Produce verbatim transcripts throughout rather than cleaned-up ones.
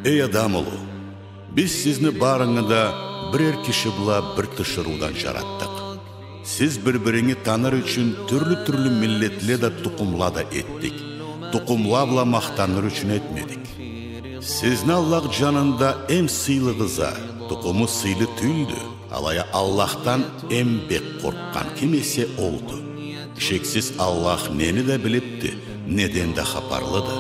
Эй адам улу, биз сизни барынгы да бир эр киши бла бир тиширыудан джаратдыкъ. Сиз бир-биринги таныр ючюн тюрлю-тюрлю миллетле да, тукъумла да этдик. Тукъумла бла махтаныр ючюн этмедик. Сизни Аллах джанында эм сыйлыгъыз а, тукъуму сыйлы тюлдю. Алай а Аллахдан эм бек къоркъгъан ким эсе олду. Шексиз, Аллах нени да билибди, неден да хапарлыды.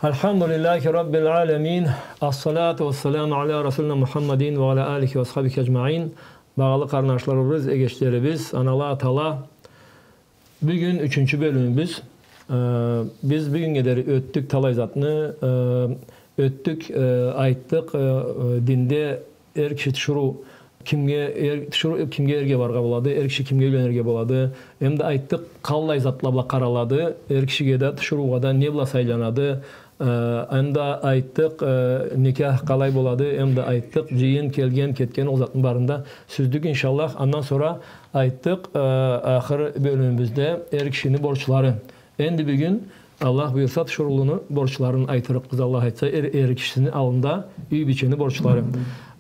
الحمد لله رب العالمين. الصلاة والسلام على رسولنا محمد وعلى آله وأصحابه أجمعين. Багъалы къарнашларыбыз, эгечлерибиз, анала, атала, бюгюн ючюнчю бёлюмюбюз. Э, биз бюгюннге дери ётдюк талай затны, э, ётдюк, э, айтдыкъ, э, э, динде эр киши тиширыу кимге, эр, тиширыу кимге эрге барыргъа болады, эр киши кимге юйленирге болады. Эм да айтдыкъ, къаллай затла бла къаралады, эр кишиге да, тиширыугъа да не бла сайланады. Э, эм да айтдыкъ, э, никях къалай болады, эм да айтдыкъ, джыйын, келген, кетген, ол затны барын да сюздюк, иншаллах. Андан сора айтдыкъ, э, ахыр бёлюмюбюзде эр кишини борчлары. Энди бюгюн, Аллах буюрса, тиширыулуну борчларын айтырыкъбыз, Аллах айтса, эр, эр кишини аллында юй бийчени борчлары.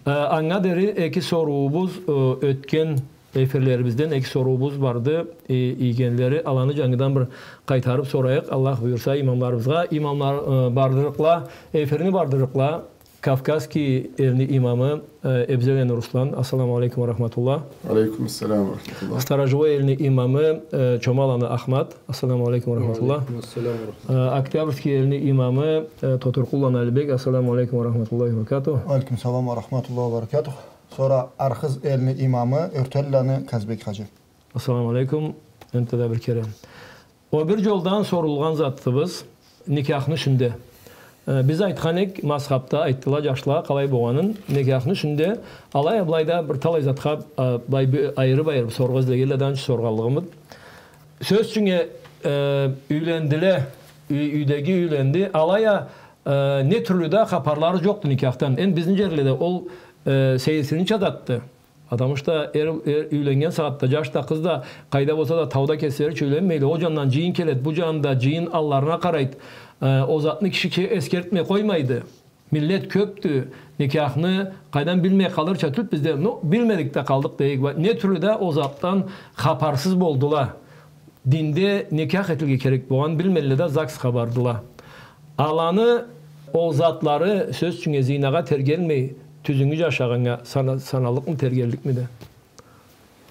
Э, анга дери эки соруубуз, э, ётген эфирлерибизден эки соруубуз барды, э, ийгенлери, аланы джангыдан бир къайтарыб сорайыкъ, Аллах буюрса, имамларыбызгъа. Имамлар, э, бардырыкъла, эфирни бардырыкъла. Кавказский элни имамы, э, Эбзеланы Руслан. Ассаламу алейкум ва рахматуллах. Алейкум ассалам ва рахматуллах. Сторожевой элни имамы, э, Чомаланы Ахмат. Ассаламу алейкум ва рахматуллах. Ва алейкум ассалам ва рахматуллах. Э, Октябрьский элни имамы, э, Тотуркъулланы Алибек. Ассаламу алейкум ва рахматуллахи ва баракатух. Ва алейкум салам ва рахматуллахи ва баракатух. Сора Архыз элни имамы Ёртелланы Казбек хаджи. Ассаламу алейкум. Энтта да бир кере. О бир джолдан сорулгъан затыбыз никяхны юсюнде. Э, биз айтхан эк, мазхабда айтдыла джашла къалай болгъанын, никяхны юсюнде алай а былай да бир талай затха, э, былай бир айырыб-айырыб соргъа излегенле да, анча соргъанлыгъымы. Сёз ючюннге, э, юйлендиле, юй-, юйдеги юйленди, алай а, э, не тюрлю да хапарлары джокъду никяхдан. Энди бизни джерледе ол, э, сейирсиниуча затды. Потому что эр, эр юйленнген сагъатда джаш да, къыз да, къайда болса да, тауда кеслерича юйленмейле. Ол джандан джыйын келеди, бу джанында джыйын алларына къарайды. Э, ол затны киши ке-, эсгертмей къоймайды. Миллет кёбдю, никяхны къайдан билмей къалырча тюлдю бизде. Ну, билмедик да къалдыкъ дейик. Ва не тюрлю да ол затдан хапарсыз болдула. Динде никях этилирге керек болгъанын билмедиле да, загсха бардыла. Аланы ол затлары, сёз ючюннге, зинагъа тергелмей, тюзюнгю джашагъаннга сана-, саналлыкъмы, тергелликмиди?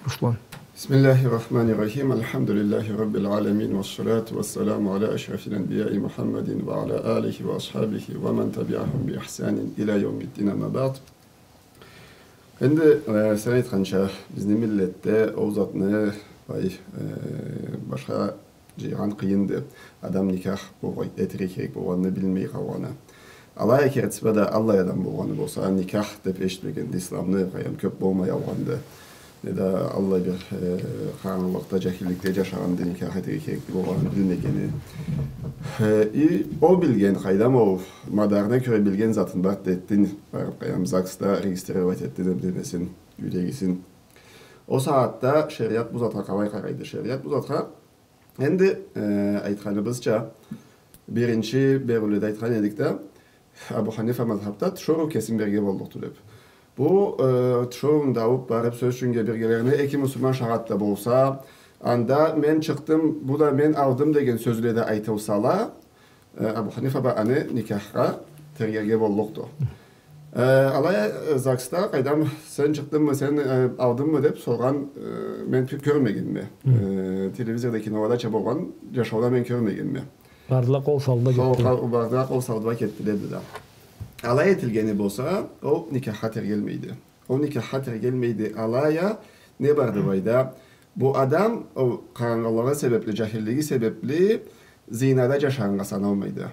Руслан. بسم الله الرحمن الرحيم. الحمد لله رب العالمين، والصلاة والسلام على أشرف الأنبياء محمد وعلى آله وأصحابه ومن تبعهم بإحسان إلى يوم الدين، أما بعد. Энди, э, сен айтханча, бизни миллетде ол затны, ай, э, башха джыйгъан къыйынды. Адам никях болгъа-, этерге керек болгъанын билмей къалгъаны. Алай а кертиси бла да аллай адам болгъаны болса, никях деб эшитмегенди исламны, къайдам, кёб болмай алгъанды. Неда аллай бир, э, къарангылыкъда, джахилликде джашагъанды, никях этерге керек болгъанын билмегени. Э, и ол билген, къайдам, ол мадарына кёре билген затын барды этдин, барыб, къайдам, загсда регистрировать этдин, эм немесин, юйдегисин. Ол сагъатда шериат бу затха къалай къарайды? Шериат бу затха, энди, э, айтханыбызча, биринчи бериуледе айтхан эдик да, Абу Ханифа мазхабда тиширыу кесин берирге боллукъду деб. Бу, э, тиширыуну да алыб барыб, сёз ючюннге, биргелерине эки муслиман шагъат да болса, анда мен чыкъдым, бу да мен алдым деген сёзле да айтылсала, э, Абу Ханифа бла аны никяхха тергерге боллукъду. Э, алай, э, загсда, къайдам, сен чыкъдынгмы, сен, э, алдынгмы деб соргъан, э, мен кё-, кёрмегенме. Хы. Э, телевизорда, кинолада чы болгъан джашауда мен кёрмегенме. Бардыла, къол салдыла, кетдиле. Бардыла, къол салдыла, кетдиле, деди да. Алай этилгени болса, ол никяхха тергелмейди. Ол никяхха тергелмейди. Алай а не барды былайда? Бу адам ол къарангылыгъы себебли, джахиллиги себебли зинада джашагъаннга саналмайды.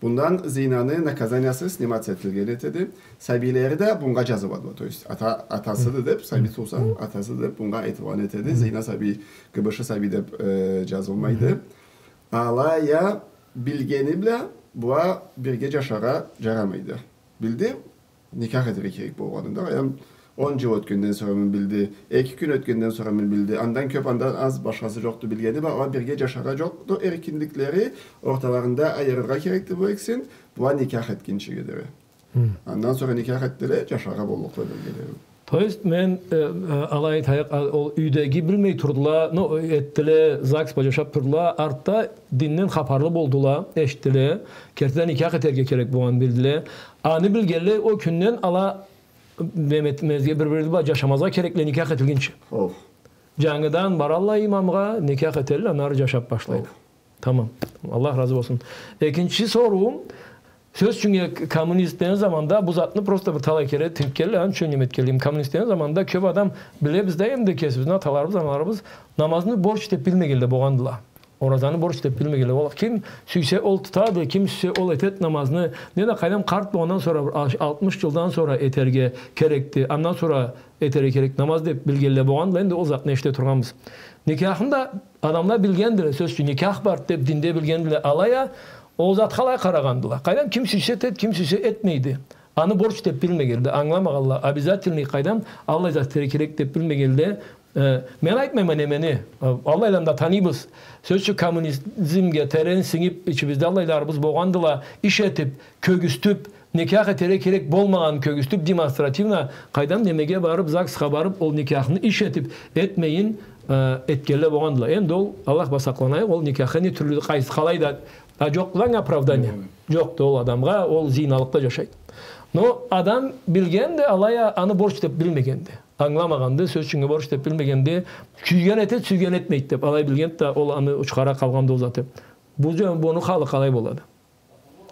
Бундан зинаны наказаниясы сниматься этилген этеди. Сабийлери да бунга джазылады. То есть ата-, атасыды деб, сабий тууса, атасы деб бунга айтылгъан этеди. Зина сабий, ГБШ сабий деб, э, джазылмайды. Алай а билгени бла була бирге джашаргъа джарамайды. Билди, никях этерге керек болгъанын да, эм Он джыл ётгенден сора муну билди, эки кюн ётгенден сора муну билди. Андан кёп, андан аз башхасы джокъду билгени, ва ала бирге джашаргъа джокъду эркинликлери, орталарында айырыргъа керекди бу экисин, была никях этгинчиге дери. Хы. Андан сора никях этдиле, джашаргъа боллукъла биргелери. То есть мен, э, э, алай айтайыкъ, а, ол юйдеги билмей турдула, но этдиле, ЗАГС бла джашаб турдула, артда динден хапарлы болдула, эшитдиле, кертиде никях этерге керек болгъанын билдиле. Аны билгенлей, ол кюнден ала неме этмезге, бир-бири бла джашамазгъа керекле никях этилгинчи. Оу. Джангыдан баралла имамгъа, никях этелле, андан ары джашаб башлайла. Оу. Тамам. Аллах разы болсун. Экинчи соруу, сёз ючюн, к-, коммунист деген заманда бу затны просто бир талай кере тынгылы, аны ючюн неме этгенлигим. Коммунист деген заманда кёп адам билебиз да, энди кесибизни аталарыбыз, аналарыбыз намазны борч деп билмегенле болгъандыла. Оразаны борч деп билмегенле. Ол ким сюйсе, ол тутады, ким сюйсе, ол этед намазны. Неда, къайдам, къарт болгъандан сора, бир алтмыш джылдан сора этерге керекди. Андан сора этерге керек намаз деп билгенле болгъандыла. Энди ол затны эшите тургъанбыз. Никяхны да адамла билгендиле, сёз ючюн, никях бар деп динде билгендиле. Алай а ол затха алай къарагъандыла. Къайдам, ким сюйсе этед, ким сюйсе этмейди. Аны борч деп билмегенле, ангыламагъанла, обязательный, къайдам, аллай зат этерге керек деп билмегенле. Э, мен айтмайма немени, э, аллайланы да таныйбыз. Сёз ючюн, коммунизмге терен сингиб, ичибизде аллайларыбыз болгъандыла, иш этиб, кёргюзтюб, никях этерге керек болмагъанын кёргюзтюб, демонстративно, къайдам, немеге барыб, ЗАГСха барыб, ол никяхны иш этиб, этмейин, э, этгенле болгъандыла. Энди ол, Аллах бла сакъланайыкъ, ол никяхха не тюрлю, къайсы, къалай да, а, джокъду анга оправдание. Джокъду ол адамгъа, ол зиналыкъда джашайды. Но адам билгенди, алай а аны борч деп билмегенди. Ангыламагъанды, сёз ючюн, борч деп билмегенди. Сюйген этед, сюйген этмейди деп, алай билгенди да, ол аны учхара къалгъанды ол заты. Бу джа-, буну халы къалай болады?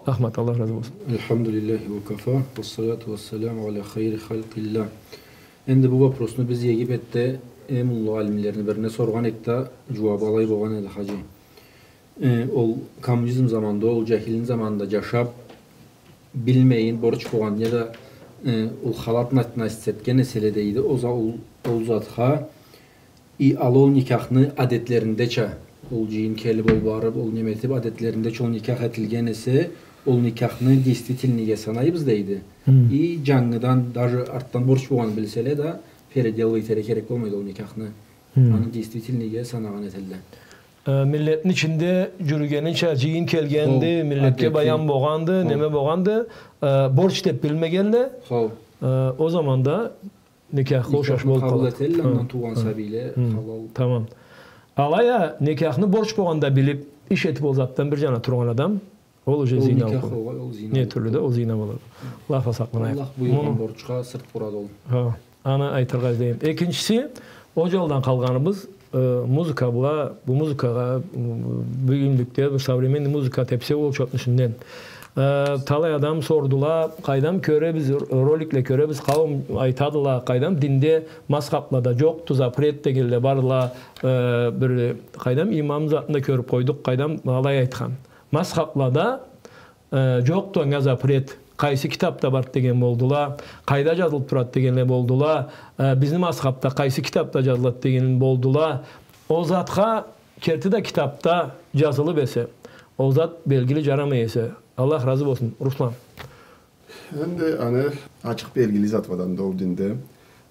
Ахмат, Аллах разы болсун. الحمد لله وكفى، والصلاة والسلام على خير خلق الله. Энди бу вопросну биз Египетде эм уллу алимлерини бирине соргъан эдик да, джууабы алай болгъан эди, хаджи. Э, ол коммунизм заманында, ол джахилни заманында джашаб, билмейин, борч болгъан, неда, э, ол халат на-, насить этген эселе, дейди, ол за-, ол, ол затха, и ала ол никяхны адетлериндеча, ол джыйын келиб, ол барыб, ол неме этиб, адетлериндеча ол никях этилген эсе, ол никяхны действительныйге санайбыз, дейди. Хы. И джангыдан, даже артдан борч болгъанын билселе да, переделывать этерге керек болмайды ол никяхны. Хы. Аны действительныйге санагъан этелле. Э, миллетни ичинде джюрюгенича джыйын келгенди, хо, миллетге адети, баян болгъанды, хо, неме болгъанды, э, борч деп билмегенле. Хо. Э, ол заманда никяхха ушаш болуб къалады. Никяхны къабыл этелле, хо, андан туугъан, хо, сабийле, хо, халал. Тамам. Алай а никяхны борч болгъанда билиб, иш этиб, ол затдан бир джана тургъан адам, ол уже зина никях болду. Ол, ол зина не тюрлю да, ол зина болады. Аллах бла сакъланайыкъ. Аллах буюргъан борчха сырт бурады ол. Хо, аны айтыргъа излейме. Экинчиси, ол джолдан къалгъаныбыз, э, музыка бла, бу музыкагъа, м, бюгюнлюкде бу современный музыка тепсе ол чотну юсюнден. Э, талай адам сордула, къайдам, кёребиз, р-, роликле кёребиз, къауум айтадыла, къайдам, динде мазхабла да джокъду, запрет дегенле бардыла, э, бир, къайдам, имам затын да кёрюб къойдукъ, къайдам, алай айтхан. Мазхаблада, э, джокъду анга запрет. Къайсы китабда барды деген болдула, къайда джазылыб турады дегенле болдула, э, бизни мазхабда къайсы китабда джазылады деген болдула. Ол затха керти да китабда джазылыб эсе, ол зат белгили джарамай эсе, Аллах разы болсун, Руслан. Энди аны ачыкъ белгили зат бла да ол динде,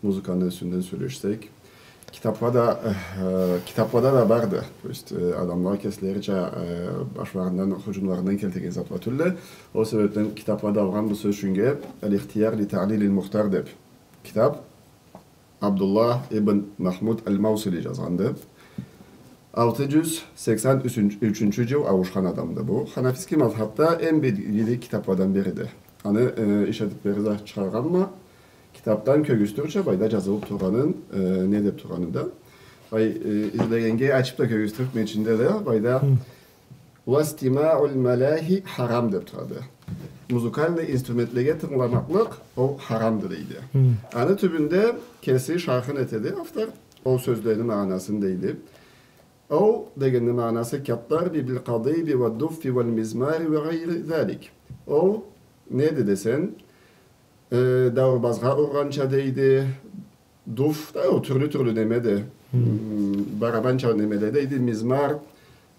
музыканы юсюнден сёлешсек, китаблада, э, китаблада да барды. То есть, э, адамла кеслерича, э, башларындан, худжумларындан келтирген зат бла тюлдю. Ол себебден китаблада алгъанбыз, сёз ючюннге, «Аль-ихтияр ли таълилиль мухтар» деб китаб. Абдуллах ибн Махмуд аль-Маусили джазгъанды. Алты джюз сексен ючюнчю джыл ауушхан адамды бу. Ханафиский мазхабда эм белгили китабладан бириди. Аны, э, иш этиб бери да чыгъаргъанма, китабдан кёргюзтюрча, былайда джазылыб тургъанын, э, не деб тургъанын да. Былай, э, излегеннге ачыб да кёргюзтюрюкме ичинде да, былайда. Хы. «Вастимауль маляхи харам» деб турады. Музыкальный инструментлеге тынгыламакълыкъ, ол харамды, дейди. Хы. Аны тюбюнде кеси шархын этеди автор, ол сёзлени магъанасын, дейди. Ол дегенни магъанасы: «Кат-тарби биль-къадиби уа-дд-дуффи уаль-мизмари уа гъайри залик». Ол неди десенг, э, даурбазгъа ургъанча, дейди, дуф да, ол тюрлю-тюрлю немеди. Хы. М, барабанча немеле, дейди, мизмар,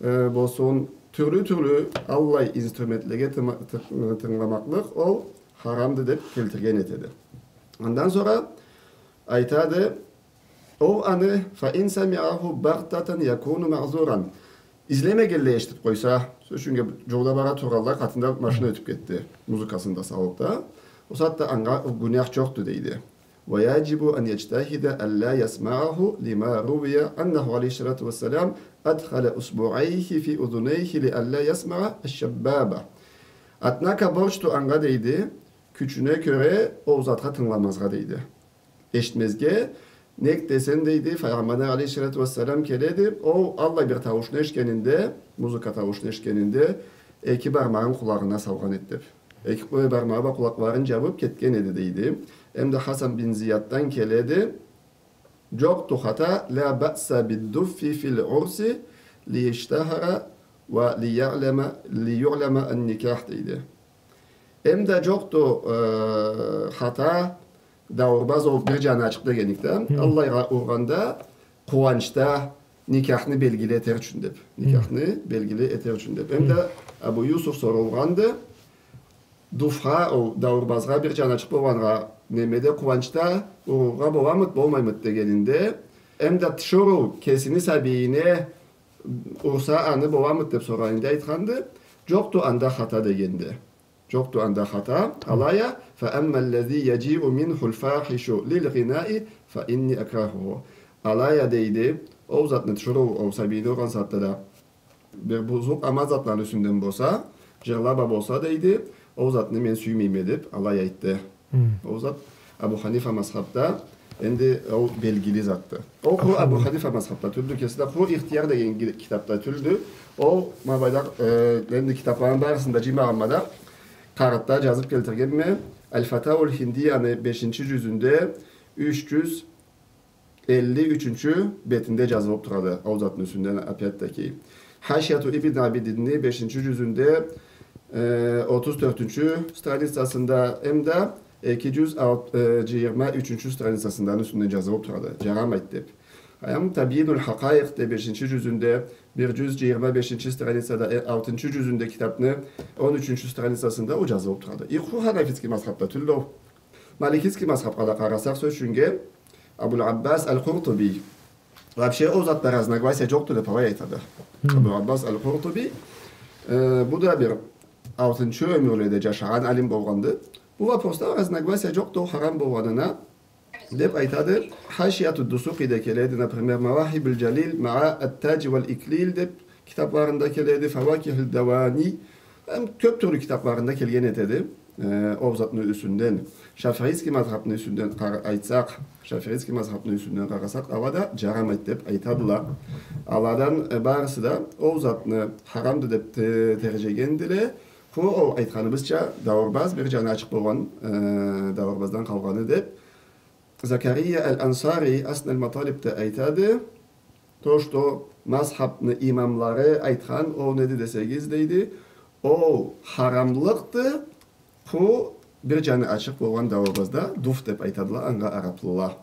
э, болсун, тюрлю-тюрлю аллай инструментлеге тыма-, ты-, тынгыламакълыкъ, ол харамды деб келтирген этеди. Андан сора Айтады, ол аны, فإن سمعه بغتة يكون معذورا. Излемегенлей эшитип къойса, сёз ючюн, джолда бара тургъанлай, къатында машина ётюп кетди, музыкасын да салып да. Ол сагъатда анга гюнях джокъду, дейди. ويجب أن يجتهد ألا يسمعه لما روي أنه عليه الصلاة والسلام أدخل إصبعيه في أذنيه لئلا يسمع الشبابة. Однако борчду анга, дейди, кючюне кёре ол затха тынгыламазгъа, дейди. Эшитмезге, нек десенг, дейди, Файгъамбардан алейхиссалату уассалам келеди, ол аллай бир тауушну эшитгенинде, музыка тауушну эшитгенинде, эки бармагъын къулагъына салгъан эди деп. Эки къо-, бармагъы бла къулакъларын джабып кетген эди, дейди. Эм да Хасан бин Зияддан келеди, джокъду хата, لا بأس بالدف في العرس ليشتهر وليعلم، ليعلم النكاح, дейди. Эм да джокъду, э, хата, дауурбаз ол бир джаны ачыкъ дегенликден, аллайгъа ургъанда, къууанчда никяхны белгили этер ючюн деп. Никяхны белгили этер ючюн деп. Эм да Абу Юсуф сорулгъанды, дуфха, ол дауурбазгъа бир джаны ачыкъ болгъаннга, немеде, къууанчда урургъа боламыд, болмаймыд дегенинде, эм да тиширыу кесини сабийине урса, аны боламыд деп соргъанында айтханды, джокъду анда хата дегенди. Джокъду анда хата. Алай а, فأما الذي يجيء منه الفاحش للغناء فإني أكرهه. Алай а, дейди, ол затны тиширыу, ол сабийни ургъан сагъатда да бир бузукъ аман затланы юсюнден болса, джырлап а болса, дейди, ол затны мен сюймейме деп, алай айтды. Ол зат Абу Ханифа мазхабда энди ол белгили затды. Ол къуру Абу Ханифа мазхабда тюлдю, кеси да къуру Ихтияр деген ги-, китапда тюлдю. Ол ма былайда, э, энди китапланы барысын да джыймагъанма да, къагъытда джазып келтиргенме, Аль-Фатауаль-Хиндияны бешинчи джюзюнде юч джюз элли ючюнчю бетинде джазылып турады, ол затны юсюнден, опять-таки. Хашияту Ибн Абидинни бешинчи джюзюнде, э, отуз тёртюнчю страницасында, эм да эки джюз алт-, э, джыйырма ючюнчю страницасында аны юсюнден джазылып турады, джарамайды деп. Эм Табйинуль-Хакъаикъ да бешинчи джюзюнде, бир джюз джыйырма бешинчи страницада, э, алтынчы джюзюнде китапны он ючюнчю страницасында ол джазылып турады. И къуру ханафитский мазхабда тюлдю ол. Маликитский мазхабха да къарасакъ, сёз ючюннге, Абуль-Аббас Аль-Къуртуби. Вообще, ол затда разногласия джокъду деп алай айтады. Абуль-Аббас Аль-Къуртуби, э, бу да бир алтынчы ёмюрледе джашагъан алим болгъанды. Бу вопросда разногласия джокъду, ол харам болгъанына, деп айтады. Хашияту Дусукъиде келеди, например, Мавахибуль-Джалиль маа Ат-Тадж валь-Иклиль деп китапларында келеди, Фавакихуль-Давани, эм кёп тюрлю китапларында келген этеди. Э, ол затны юсюнден, шафиитский мазхабны юсюнден къара-, айтсакъ, шафиитский мазхабны юсюнден къарасакъ, ала да джарамайды деп айтадыла. Аладан, э, барысы да ол затны харамды деп те-, терджегендиле. Къуру ол айтханыбызча, дауурбаз, бир джаны ачыкъ болгъан, э, дауурбаздан къалгъаны деп. Закария Аль-Ансари Аснель-Маталибде айтады, то, что мазхабны имамлары айтхан, ол неди десегиз, дейди, ол харамлыкъды, къуру бир джаны ачыкъ болгъан дауурбазда, дуф деп айтадыла анга араплыла.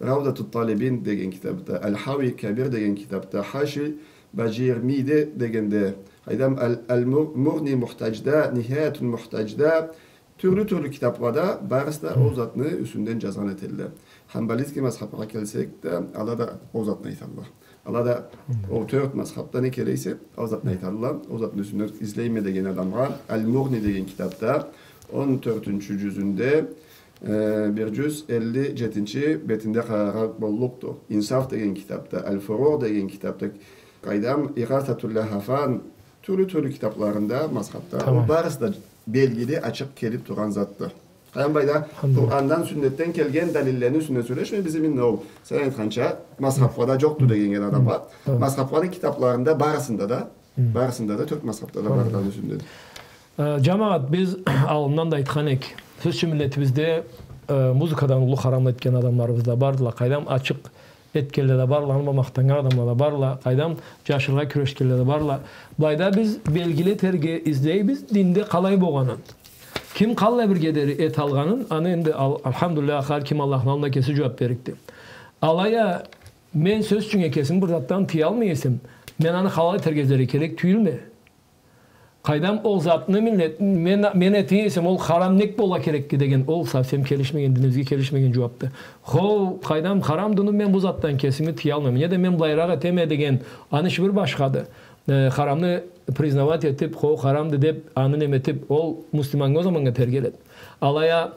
Равдатут-Талибин деген китапда, Аль-Хауи Кабир деген китапда, Хаши Баджирмиде дегенде, къайдам, Аль-, Аль-Мур-, Мугъни Мухтаджда, Нихаятуль Мухтаджда, тюрлю-тюрлю китаплада барысы да ол затны юсюнден джазгъан этелле. Ханбалитский мазхабха келсек да, ала да ол затны айталла. Ала да ол тёрт мазхабда не келе эсе, ол затны айталла. Ол затны юсюнден излейме деген адамгъа Аль-Мугъни деген китапда, он тёртюнчю джюзюнде, э, бир джюз элли джетинчи бетинде къараргъа боллукъду. Инсаф деген китапда, Аль-Фуругъ деген китапда, къайдам, Игъасатуль-Лахафан, тюрлю-тюрлю китапларында, мазхабда. Тамам. Ол барысы да белгили, ачыкъ келип тургъан затды. Къайдам, былайда Къурандан, сюннетден келген далиллени юсюнден сёлешмей, бизни инде ол, сен айтханча, мазхабхада джокъду деген адамгъа. Тамам. Мазхабханы китапларында барысында да, барысында да, тёрт мазхабда да барланы юсюнден. Э, джамагъат, биз аллындан да айтхан эдик. Сёз ючюн, миллетибизде, э, музыкадан уллу харам этген адамларыбыз да бардыла. Къайдам, ачыкъ этгенле да барла, аны бла махтаннган адамла да барла, къайдам, джашыргъа кюрешгенле да барла. Былайда биз белгили этерге излейбиз динде къалай болгъанын. Ким къаллай бир кедери эталгъанын, аны энди ал-, альхамдулиллях, хар ким Аллахны аллында кеси джууап берликди. Алай а, мен, сёз ючюн, кесими бир затдан тыялмай эсем, мен аны халал этерге излерге керек тюйюлме. Къайдам, ол затны миллет, мен, мен этейим эсем, ол харам нек болургъа керекди деген, ол совсем келишмеген, динибизге келишмеген джууапды. Хо, къайдам, харамды, но мен бу затдан кесими тыялмайма. Неда мен былайыракъ этеме деген, аны иши бир башхады. Э, харамны признавать этип, хо, харамды деп, аны неме этип, ол муслиманнга ол заманнга тергеледи. Алай а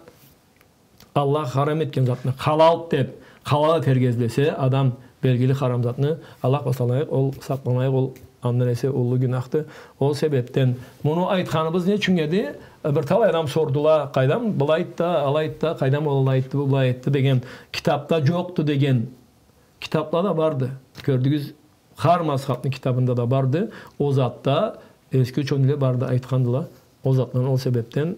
Аллах харам этген затны халал деп, халал этерге излесе адам белгили харам затны, Аллах сакълайыкъ, ол сакъланайыкъ, ол андан эсе уллу гюнахды. Ол себепден муну айтханыбыз не ючюн эди? Бир талай адам сордула, къайдам, былай айтды, алай айтды, къайдам, ол алай айтды, бу былай айтды деген, китапда джокъду деген. Китапла да барды. Кёрдюгюз, хар мазхабны китабында да барды. Ол затда эски учёныйле барды, айтхандыла. Ол затдан, ол себепден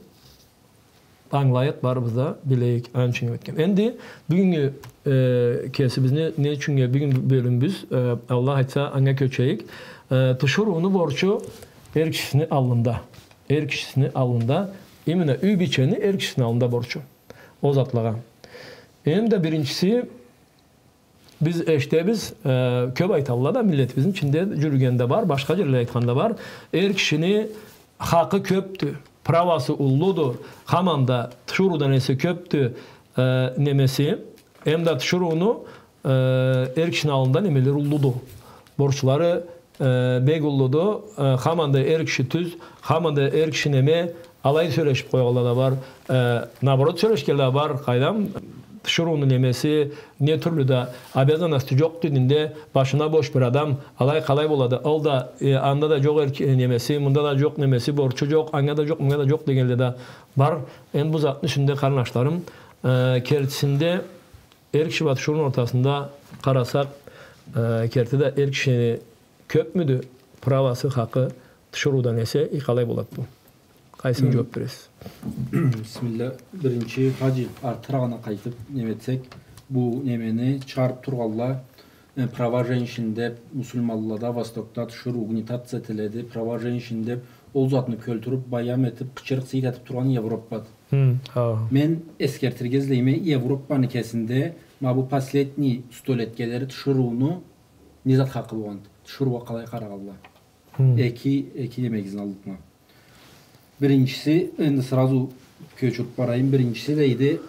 ангылайыкъ барыбыз да, билейик, аны ючюн этген. Энди бюгюннгю, э, кесибизни, не ючюн бюгюн бёлюмюбюз, э, Аллах айтса, анга кёчейик. Э, тиширыуну борчу эр кишисини аллында. Эр кишисини аллында. Именно юй бийчени эр кишисини аллында борчу. Ол затлагъа. Эм да биринчиси, биз эшитебиз, э, кёп айталла да, миллетибизни ичинде джюрюген да бар, башха джерле айтхан да бар. Эр кишини хакъы кёпдю, правасы уллуду, хаманда тиширыудан эсе кёпдю, э, немеси. Эм да тиширыуну, э, эр кишини аллында немелери уллуду. Борчлары, э, бек уллуду. Э, хаманда эр киши тюз, хаманда эр киши неме, алай сёлешип къоялла да бар. Э, наоборот, сёлешгенле да бар, къайдам, тиширыуну немеси, не тюрлю да обязанности джокъду динде, башына бош бир адам, алай къалай болады, ол да, э, анда да джокъ эр ки-, немеси, мында да джокъ немеси, борчу джокъ, анга да джокъ, мынга да джокъ дегенле да бар. Энди бу затны юсюнде, къарнашларым, э, кертисинде эр киши бла тиширыуну ортасында къарасакъ, э, кертиде эр кишини кёпмюдю правасы, хакъы тиширыудан эсе, и къалай болады бу? Къайсын джууап бересиз? Бисмилля, биринчи, хаджи, артырагъына къайтып неме этсек, бу немени чыгъарып тургъанла, э, права женщин деп, муслиманлада, Востокда тиширыу угнетаться этиледи, права женщин деп, ол затны кёлтюрюп, баям этип, къычырыкъ-сыйыт этип тургъан Европады. Хы, хо. Мен эсгертирге излейме, Европаны кесинде ма бу последний сто летге дери тиширыуну не зат хакъы болгъанды? Тиширыугъа къалай къарагъанла? Хы. Эки, эки немегизни аллыкъма. Биринчиси, энди сразу кёчюрюп барайым. Биринчиси, дейди,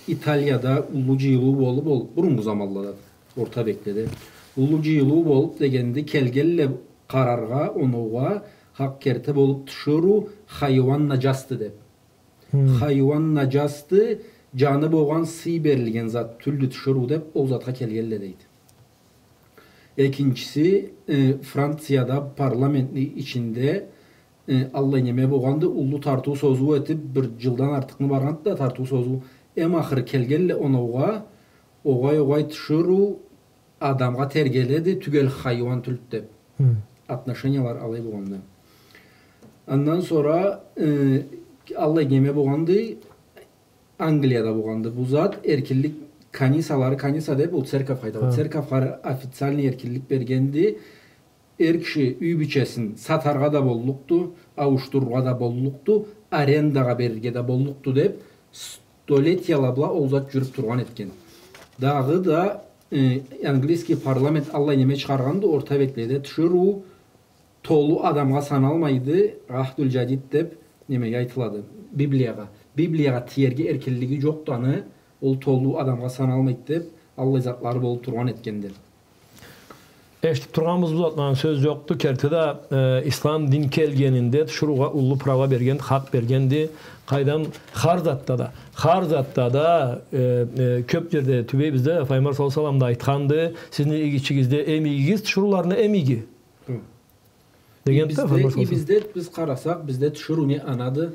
Италияда уллу джыйылыу болуп, ол буруннгу заманлада, орта векледе. Уллу джыйылыу болуп дегенди, келгенле къараргъа, оноугъа, хакъ керти болуп тиширыу хайыуан наджасды деп. Хы. Хайыуан наджасды, джаны болгъан, сый берилген зат тюлдю тиширыу деп, ол затха келгенле, дейди. Экинчиси, э, Францияда парламентни ичинде, э, аллай неме болгъанды, уллу тартыу-созуу этип, бир джылдан артыкъны баргъанды да тартыу-созуу. Эм ахыр келгенле оноугъа, огъай, огъай, тиширыу адамгъа тергеледи, тюгел хайыуан тюлдю деп. Хы. Отношениялары алай болгъанды. Андан сора, э, аллай неме болгъанды, Англияда болгъанды. Бу зат эркинлик, канисалары, каниса деп, ол церковь айтады. Хы. Церковь хар-, официальный эркинлик бергенди. Эр киши юй бийчесин сатаргъа да боллукъду, ауушдурургъа да боллукъду, арендагъа берирге да боллукъду деп, столетияла бла ол зат джюрюп тургъан этген. Дагъыда, э, английский парламент аллай неме чыгъаргъанды, орта векледе тиширыу толу адамгъа саналмайды, Гъахдул Джадид деп немеге айтылады, Библиягъа. Библиягъа тиерге эркинлиги джокъду аны, ол толу адамгъа саналмайды деп, аллай затлары болуп тургъан этгенди. Эшитип тургъанбыз бу затланы, сёз джокъду. Керти да, э, ислам дин келгенинде тиширыугъа уллу права берген, хакъ бергенди. Къайдам, хар затда да, хар затда да, э, э, кёп джерде тюбейбиз да, Файгъамбар саллаллаху алейхи ва саллам да айтханды, сизни ичигизде эм игигиз, тиширыуларыны эм иги. Хы. Деген да, бизде, Файгъамбар саллаллаху алейхи ва саллам. Бизде биз къарасакъ, бизде тиширыу не анады,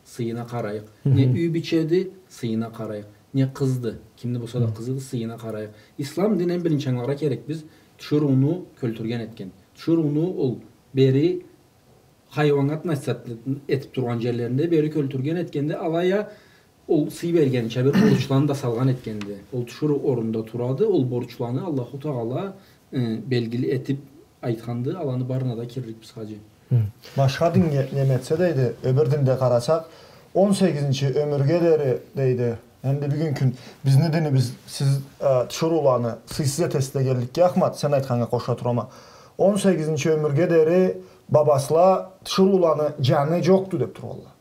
сыйына къарайыкъ. Хы-хы. Не юй бийчеди, сыйына къарайыкъ. Не къызды, кимни болса да къызыды, сыйына къарайыкъ. Ислам дин эм биринчи ангыларгъа керек биз, тиширыуну кёлтюрген этген. Тиширыуну ол бери хайыуаннга относиться этип тургъан джерлеринде бери кёлтюрген этгенди, алай а ол сый бергенча бир борчланы да салгъан этгенди. Ол тиширыу орнунда турады, ол борчланы Аллаху Тагъала, э, белгили этип айтханды, аланы барына да кирликбиз, хаджи. Хы. Башха динге неме этсе, дейди, ёбюр динде къарасакъ, он сегизинчи ёмюрге дери, дейди, энди бюгюн кюн бизни динибиз, сиз, э, тиширыуланы сыйсыз этесиз дегенликге, Ахмат, сен айтханнга къоша турама. Он сегизинчи ёмюрге дери Бабасыла тиширыуланы джаны джокъду деб тургъанла.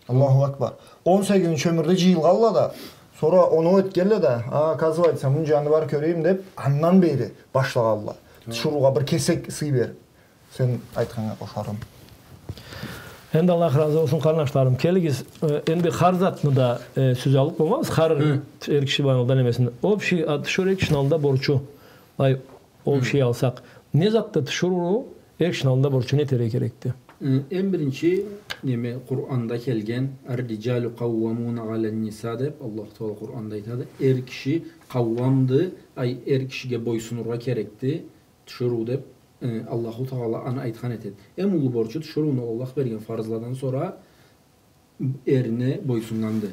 Аллаху акбар. Он сегизинчи ёмюрде джыйылгъанла да, сора оноу этгенле да, а, оказывается, муну джаны бар, кёрейим деб, андан бери башлагъанла. Тиширыугъа бир кесек сый бериб. Сен айтханнга къошарым. Энди Аллах разы болсун, къарнашларым. Келигиз, э, энди хар затны да, э, сёз алыб болмабыз. Хар эр киши бла алда немесин. Общий, а, тиширыу эр кишини алда борчу. Ай, общий алсакъ. Не затда тиширыу эр кишини алда борчу, не этерге керекди? Э, эм биринчи, неме, Къуранда келген, «Ар-риджалу къауамуна алан-ниса» деб, Аллаху Тагъала Къуранда айтады. Эр киши къауамды, ай, эр кишиге бойсунургъа керекди тиширыу деб, э, Аллаху Тагъала аны айтхан этеди. Эм уллу борчу тиширыуну Аллах берген фарызладан сора эрине бойсуннганды.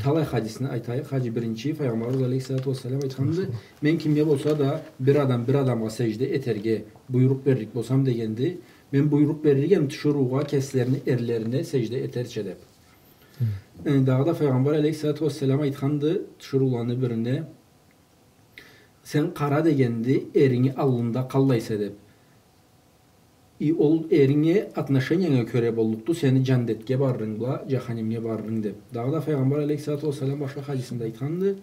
Талай хадисни айтайыкъ. Хаджи, биринчи, Файгъамбарыбыз алейхиссалату уассалам айтханды, «Мен кимге болса да бир адам бир адамгъа сежде этерге буйрукъ берлик болсам, — дегенди, — мен буйрукъ беририкме тиширыугъа кеслерини эрлерине сежде этерча», — деб. Э, дагъыда Файгъамбар алейхиссалату уассалам айтханды тиширыуланы бирине, «Сен къара, — дегенди, — эринги аллында къаллайса», — деб. И ол эринге отношениянга кёре боллукъду сени джандетге барырынг бла джаханимге барырынг деб. Дагъыда Файгъамбар алейхиссалату уассалам башха хадисинде айтханды,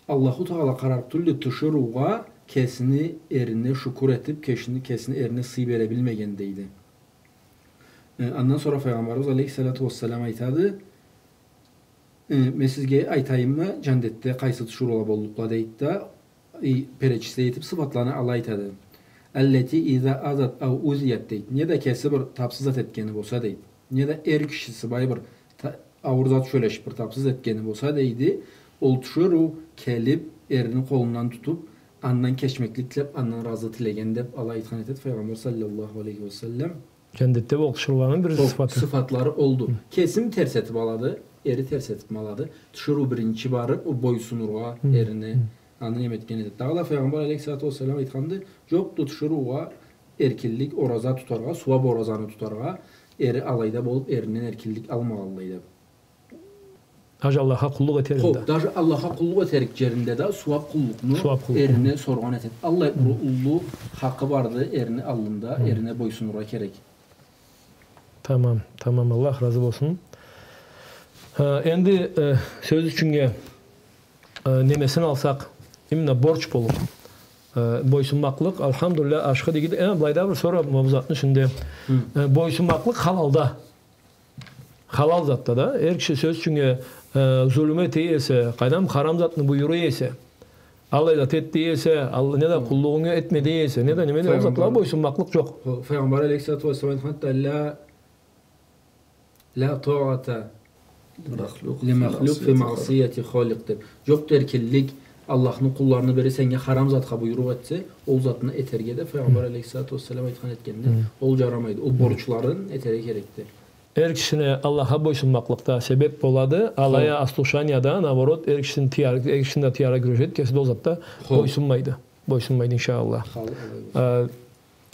Аллаху Тагъала къарарыкъ тюлдю тиширыугъа кесини эрине шукур этиб, кешини-, кесини эрине сый бере билмеген, дейди. Э, андан сора Файгъамбарыбыз алейхиссалату уассалам айтады, Э, мен сизге айтайыммы, джандетде къайсы тиширыула боллукъла, дейди да, и, перечислять этиб, сыфатланы алай айтады. «Аллати иза азат ау узият», — дейди. Не да кеси бир тапсыз зат этгени болса, дейди. Не да эр кишиси бай бир та-, ауур зат сёлешиб, бир тапсыз этгени болса, дейди, ол тиширыу келиб, эрини къолундан тутуб, андан кечмеклик тилеб, андан разы тилеген деб, алай айтхан этеди Файгъамбар саллаллаху алейхи ва саллам. Джандетде ол тиширыуланы бир сыфаты. Сыфатлары олду. Кесими терс этиб алады, эри терс этиб алады. Тиширыу биринчи барыб, ол бойсунургъа эрине, аны неме этген этеди. Дагъыда Файгъамбар алейхиссалату уассалам айтханды, джокъду тиширыугъа эркинлик ораза тутаргъа, сууаб оразаны тутаргъа, эри алайда болуб, эринден эркинлик алмагъанлай деб. Даже Аллахха къуллукъ этеринде. Хо, даже Аллахха къуллукъ этерик джеринде да сууаб къуллукъну эрине соргъан этеди. Аллай уллу хакъы барды эрини аллында, эрине бойсунургъа керек. Тамам, тамам, Аллах разы болсун. Э, энди, э, сёз ючюннге, э, немесин алсакъ, именно борч болуб, э, бойсунмакълыкъ, алхамдулиллях, ашхы дегенди. Э, былайда бир сора бу затны ичинде, э, бойсунмакълыкъ халалда. Халал затда да, эр киши сёз ючюннге, э, зулму эте эсе, къайдам, харам затны буюра эсе, аллай зат эт дей эсе, ал-, не да къуллугъунгу этме дей эсе, не да неме дей, ол затлагъа бойсунмакълыкъ джокъ. Файгъамбар алейхиссалату уассалам айтханды, «Ла, ла таата ли махлукъ фи маъсияти халикъ», — деб. Джокъду эркинлик Аллахны къулларыны бири сеннге харам затха буйрукъ этсе, ол затны этерге да Файгъамбар алейхиссалату уассалам айтхан этгенди. Ол джарамайды. Ол борчларын этерге керекди. Эр кишини Аллахха бойсунмакълыкъда себеб болады, алай а ослушанияда, наоборот, эр кишини тыяр-, эр кишини да тыяргъа кюрешеди, кеси да ол затда бойсунмайды. Бойсунмайды, иншаллах. Э,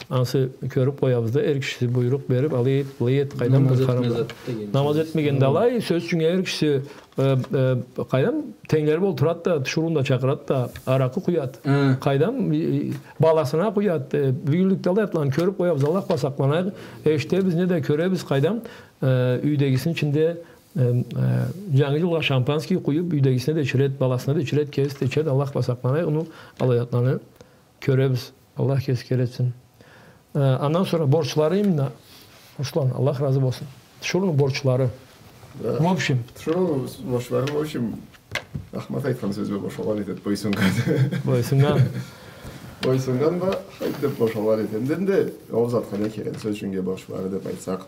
ансы кёрюб къоябыз да, эр кишиси буйрукъ бериб, алай эт, былай эт, къайдам, бир харам. Намаз этмегенде алай, сёз ючюн, эр кишиси Э, э, къайдам, тенглери болуб турады да, тиширыуну да чакъырады да, аракъы къуяды. Къайдам, э, э, баласына къуяды. Э, бюгюнлюкде аллай затланы кёрюб къоябыз, Аллах бла сакъланайыкъ. Эшитебиз, не да кёребиз, къайдам, э, юйдегисини ичинде, э, э, Джангы джылгъа шампанский къуюб, юйдегисине да ичиреди, баласына да ичиреди, кеси да ичеди, Аллах бла сакъланайыкъ, ну, аллай затланы кёребиз. Аллах кеси кер этсин. Э, андан сора борчлары именно, Руслан, Аллах разы болсун. Тиширыуну борчлары. Да. В общем. Тиширыуну борчлары, в общем, Ахмат айтхан сёз бла бошалгъан этеди, бойсуннган. Бойсуннган. Бойсуннган бла, хайт деб бошалгъан этеди. Энди ол затха не керек, сёз ючюннге, борчлары деб айтсакъ.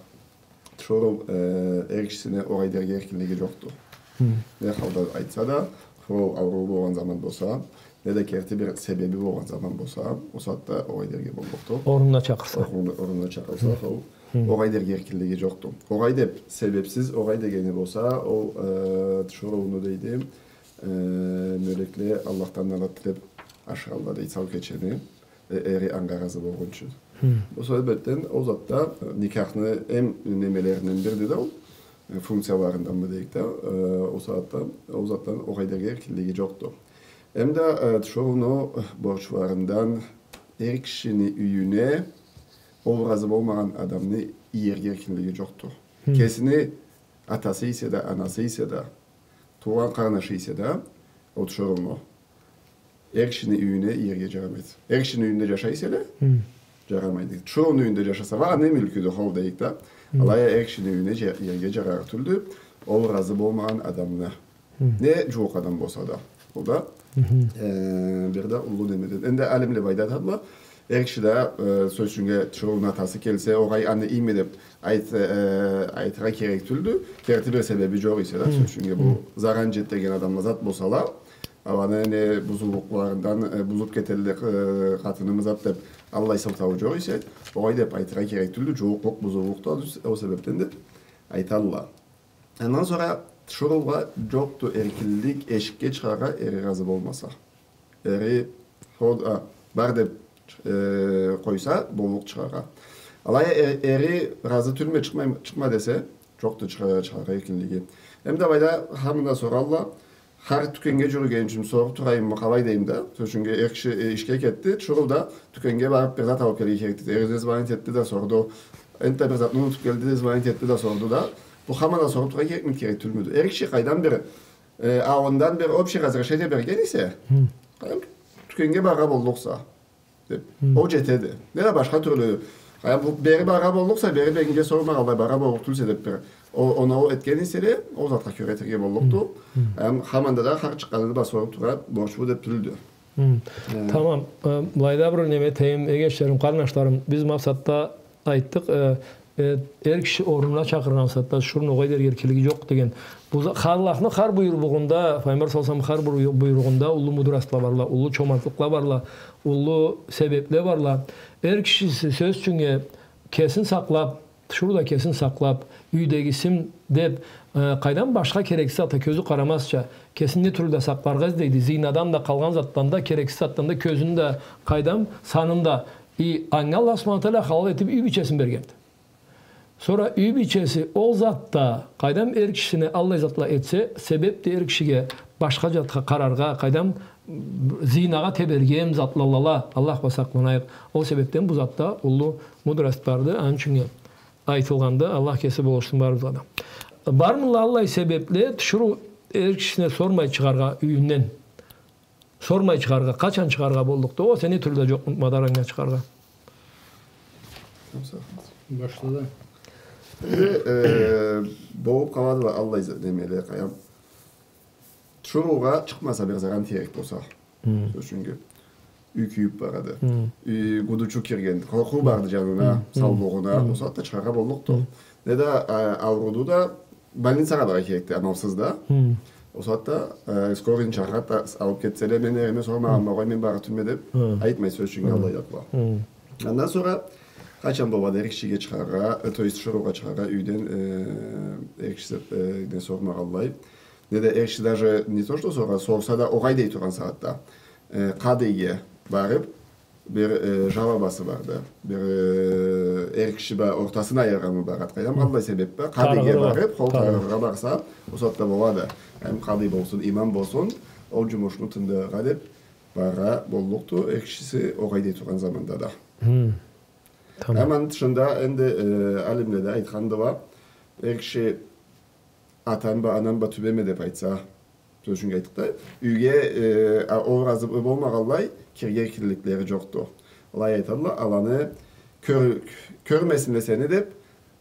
Тиширыу, э, эр кишисине огъай дерге эркинлиги джокъду. Не халда айтса да, ол ауруу болгъан заман болса, не да керти бир себеби болгъан заман болса, ол сагъатда огъай дерге боллукъду. Орнуна чакъырса. Орнуна, орнуна чакъырса, ол огъай дерге эркинлиги джокъду. Огъай деб, себебсиз огъай дегени болса, ол, э, тиширыуну, дейди, э, мёлекле Аллахдан налат тилеб ашыралла, дейди, сау кечени. Э, эри анга разы болгъунчу. Ол себебден ол затда, э, никахны эм немелеринден бириди да ол, э, функцияларынданмы дейик да, э, ол сагъатда, ол затдан огъай дерге эркинлиги джокъду. Эм да, э, тиширыуну борчларындан эр кишини юйюне Ол разы болмагъан адамны иерге эркинлиги джокъду. Хы. Кесини атасы эсе да, анасы эсе да, туугъан къарнашы эсе да, ол тиширыуну эр кишини юйюне иерге джарамайды. Эр кишини юйюнде джашай эселе, хы, джарамайды. Тиширыуну юйюнде джашаса, уа аны мюлкюдю, хо, дейик да. Хы. Алай а эр кишини юйюне дже-, иерге джарар тюлдю ол разы болмагъан адамны. Хы. Не джууукъ адам болса да. Ол да, хы, э, бир да уллу немеден. Энди алимле былай да айтадыла. Эр киши да, э, сёз ючюннге, тиширыуну атасы келсе, огъай, аны ийме деб айт-, э, айтыргъа керек тюлдю. Керти бир себеби джокъ эсе да, хы, сёз ючюннге, бу, хы, заран джетдирген адамла зат болсала, аланы не бузулукъларындан, э, бузуб кетелле, э, къатынымы зат деб, аллай сылтауу джокъ эсе, огъай деб айтыргъа керек тюлдю. Джууукълукъ, бузулукъ да ол себебден деб айталла. Андан сора тиширыугъа джокъду эркинлик эшикге чыгъаргъа, эри разы болмаса. Эри, хо, а, бар деб, э, къойса, боллукъ чыгъаргъа. Алай а э-, эри разы тюлме, чыкъмай-, чыкъма десе, джокъду чыгъа-, чыгъаргъа эркинлиги. Эм да былайда хаманда соралла, хар тюкеннге джюрюген ючюн соруб турайыммы, къалай дейим да. Сёз ючюннге, эр киши, э, ишге кетди, тиширыу да тюкеннге барыб бир зат алыб келирге керекди. Эрине звонить этди да сорду. Энтда бир затны унутуб келди да, звонить этди да сорду да. Бу хаманда соруб тургъа керекмиди, керек тюлмюдю? Эр киши къайдан бир, э, аллындан бир общий разрешение берген эсе, хы, къайдан тюкеннге барыргъа боллукъса деб. Хы. Ол джетеди. Не да башха тюрлю, къайдан бу, бери барыргъа боллукъса, бери бегинге сормагъанлай барыргъа боллукъ тюлсе деб бир. Ол, оноу этген эселе, ол затха кёре этерге боллукъду. Хы. Хы. Эм хаманда да хар чыкъгъанында да соруб тургъа борчлу деб тюлдю. Хы. Э. Тамам. Э, былайда бир неме этейим, эгечлерим, къарнашларым, биз макъсатда айтдыкъ, э, э, эр киши орнуна чакъыргъан сагъатда тиширыуну огъай дерге эркинлиги джокъ деген. Бу за-, Аллахны хар буйругъунда, Пайгъамбар саллаллаху алейхи ва саллам хар буйру-, буйругъунда уллу мудростла барла, уллу чомартлыкъла барла, уллу себепле барла. Эр кишиси, сёз ючюннге, кесин сакълаб, тиширыу да кесин сакълаб, юйдегисим деб, э, къайдан башха керексиз затха кёзю къарамазча, кесин не тюрлю да сакъларгъа излейди, зинадан да, къалгъан затдан да, керексиз затдан да, кёзюн да, къайдан санын да, и анга Аллах субханаху ва тагъала халал этиб юй бийчесин бергенди. Сора юй бийчеси ол затда, къайдан эр кишисине аллай затла этсе, себебди эр кишиге башха затха къараргъа, къайдан зинагъа теберген затладыла, Аллах бла сакъланайыкъ. Ол себебден бу затда уллу мудрость барды, аны ючюннге айтылгъанды, Аллах кеси болушсун барыбызгъа да. Бармыла аллай себепле, тиширыу эр кишисине сормай чыгъаргъа юйюнден? Сормай чыгъаргъа, къачан чыгъаргъа боллукъду? Ол сени тюрлю да джокъмуду мадарынга чыгъаргъа? Башла да. Энди, э, болуб къаладыла аллай за-, немеле, къайдам. Тиширыугъа чыкъмаса, бир заран тиерик болса. Хы. Сёз ючюн, юй кюйюб барады. Хы. Юй, гудучу киргенди. Къоркъуу барды джанына, хы, саулугъуна. Хы. Ол сагъатда чыгъаргъа боллукъду. Хы. Не да, а, ауруду да, больницагъа барыргъа керекди, амалсыз да. Хы. Ол сагъатда, э, скорыйни чакъырыб да алыб кетселе, мен эриме сормагъанма, хы, къой, мен барыб тюлме деб, хы, айтмай, сёз ючюн, хы, аллай затла. Хы. Андан сора къачан болады эр кишиге чыгъаргъа, э, то есть тиширыугъа чыгъаргъа юйден, э, эр кишиси, э, не сормагъанлай. Не да эр киши даже не то что сора, сорса да огъай дей тургъан сагъатда, э, къадыйге барыб, бир, э, жалобасы барды. Бир, э, эр киши бла ортасын айыргъанмы барады, къайдам, хы, аллай себеб бла къадыйге барыб, хол къарыгъыргъа барса, ол сагъатда болады. Эм къадый болсун, имам болсун, ол джумушну тындырыргъа деб барыргъа боллукъду, эр кишиси огъай дей тургъан заманда да. Хы. Тамам. Эм аны тышында энди, э, алимле да айтхандыла, эр киши атам бла, анам бла тюбеме деб айтса, сёз ючюн айтдыкъ да, юйге, э, а, ол разы болмагъанлай кирирге эркинликлери джокъду. Алай айтадыла, аланы кёр-, кёрмесинле сени деб,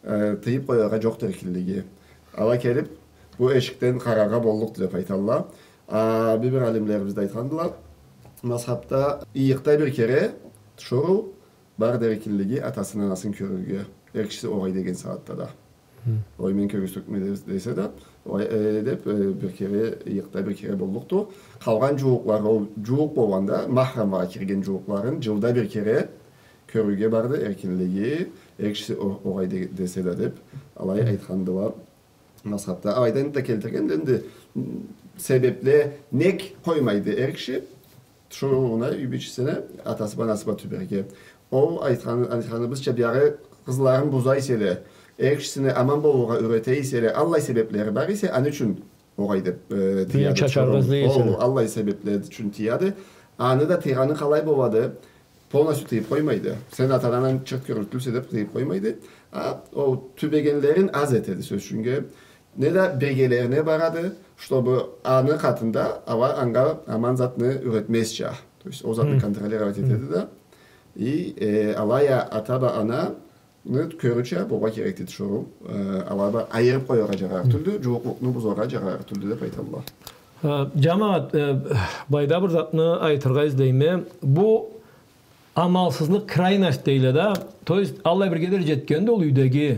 э, тыйыб къояргъа джокъду эркинлиги. Ала келиб, бу эшикден къараргъа боллукъду деб айтадыла. А, бир-бир алимлерибиз да айтхандыла, мазхабда ыйыкъда бир кере тиширыу барды эркинлиги атасын, анасын кёрюрге, эр кишиси огъай деген сагъатда да. Хы. Ой, мен кёргюзтюкме дес-, десе да, ой, э, деб, э, бир кере, ыйыкъда бир кере боллукъду. Къалгъан джууукълары, ол джууукъ болгъанда, махрамлагъа кирген джууукъларын джылда бир кере кёрюрге барды эркинлиги, эр кишиси о-, огъай де-, десе да деб, алай, хы, айтхандыла. Мазхабда алайдан да келтирген, энди, м, себебле нек къоймайды эр киши тиширыуна, юй бийчесине, атасы бла, анасы бла тюберге. Ол айтхан-, айтханыбызча, биягъы къызларын буза эселе, эр кишисине аман болургъа юрете эселе, аллай себеблери бар эсе, аны ючюн огъай деб, э, тыяды. Юйюн чачаргъа излей эселе. Ол аллай себебле ючюн тыяды. Аны да тыйгъаны къалай болады? полностью тыйып къоймайды. Сен атанг андан чырт кёрюнюксюсе деп тыйып къоймайды. А ол тюбегенлерин аз этеди, сёз ючюннге. Не да биргелерине барады, чтобы аны къатында ала анга аман затны юретмезча. То есть ол затны контролировать этеди да. И, э, алай а ата бла ананы кёрюрча болургъа керекди тиширыу. Э, аланы айырып къояргъа джарар тюлдю, джууукълукъну бузаргъа джарар тюлдю деп айталла. Э, джамагъат, э, былайда бир затны айтыргъа излейме. Бу амалсызлыкъ, крайность дейле да. То есть, аллай бирге дери джетгенди ол юйдеги.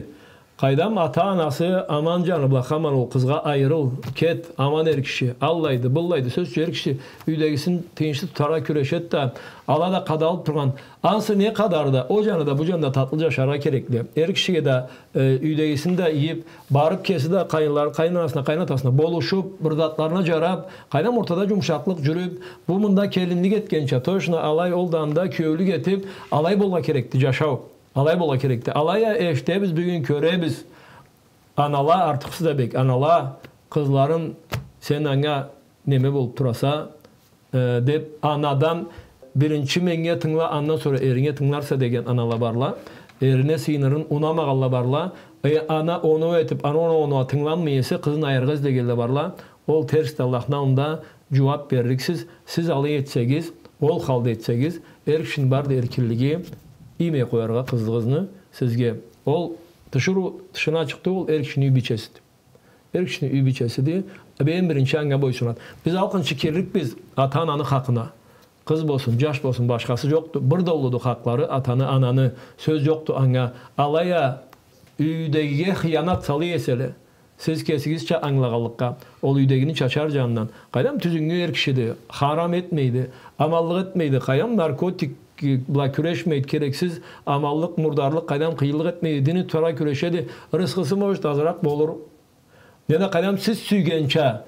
Къайдам, ата-анасы аман джаны бла, хаман ол къызгъа айырыл, кет, аман эр киши, аллайды, быллайды, сёз ючюн, эр киши юйдегисин тыйыншлы тутаргъа кюрешеди да, ала да къадалып тургъан. Ансы не къадар да, ол джаны да, бу джаны да татлы джашаргъа керекли. Эр кишиге да, э, юйдегисин да ийип, барып кеси да къайынлар-, къайынанасына, къайынатасына болушуп, бир затларына джарап, къайдам, ортада джумушакълыкъ джюрюп, бу мында келинлик этгенча, точно алай ол да анда киеулюк этип, алай болургъа керекди джашау. Алай болургъа керекди. Алай а эшитебиз, бюгюн кёребиз. Анала, артыкъсыз да бек, анала къызларын, сен анга неме болуп тураса, э, деп, анадан биринчи меннге тынгыла, андан сора эринге тынгыларса деген анала барла. Эрине сыйынырын унамагъанла барла. Э, ана оноу этип, ана оноу, оноу тынгыланмай эсе, къызын айырыргъа излегенле барла. Ол терсди, Аллахны аллында джууап берликсиз. Сиз алай этсегиз, ол халда этсегиз, эр кишини барды эркинлиги, иймей къояргъа къызыгъызны сизге. Ол тиширыу тышына чыкъды, ол эр кишини юй бийчесиди. Эр кишини юй бийчесиди, эм биринчи анга бойсунады. Биз алкъынчы кирликбиз ата-ананы хакъына. Къыз болсун, джаш болсун, башхасы джокъду. Бир да уллуду хакълары атаны, ананы, сёз джокъду анга. Алай а юйдегиге хыянат салай эселе, сиз кесигизча ангылагъанлыкъгъа, ол юйдегини чачар джанындан. Къайдам, тюзюнгю эр кишиди, харам этмейди, аманлыкъ этмейди, къайдам, наркотик бла кюрешмейди, керексиз аманлыкъ, мурдарлыкъ, къайдам, къыйынлыкъ этмейди, дини тутаргъа кюрешеди, рысхысы, может, азыракъ болур. Не да, къайдам, сиз сюйгенча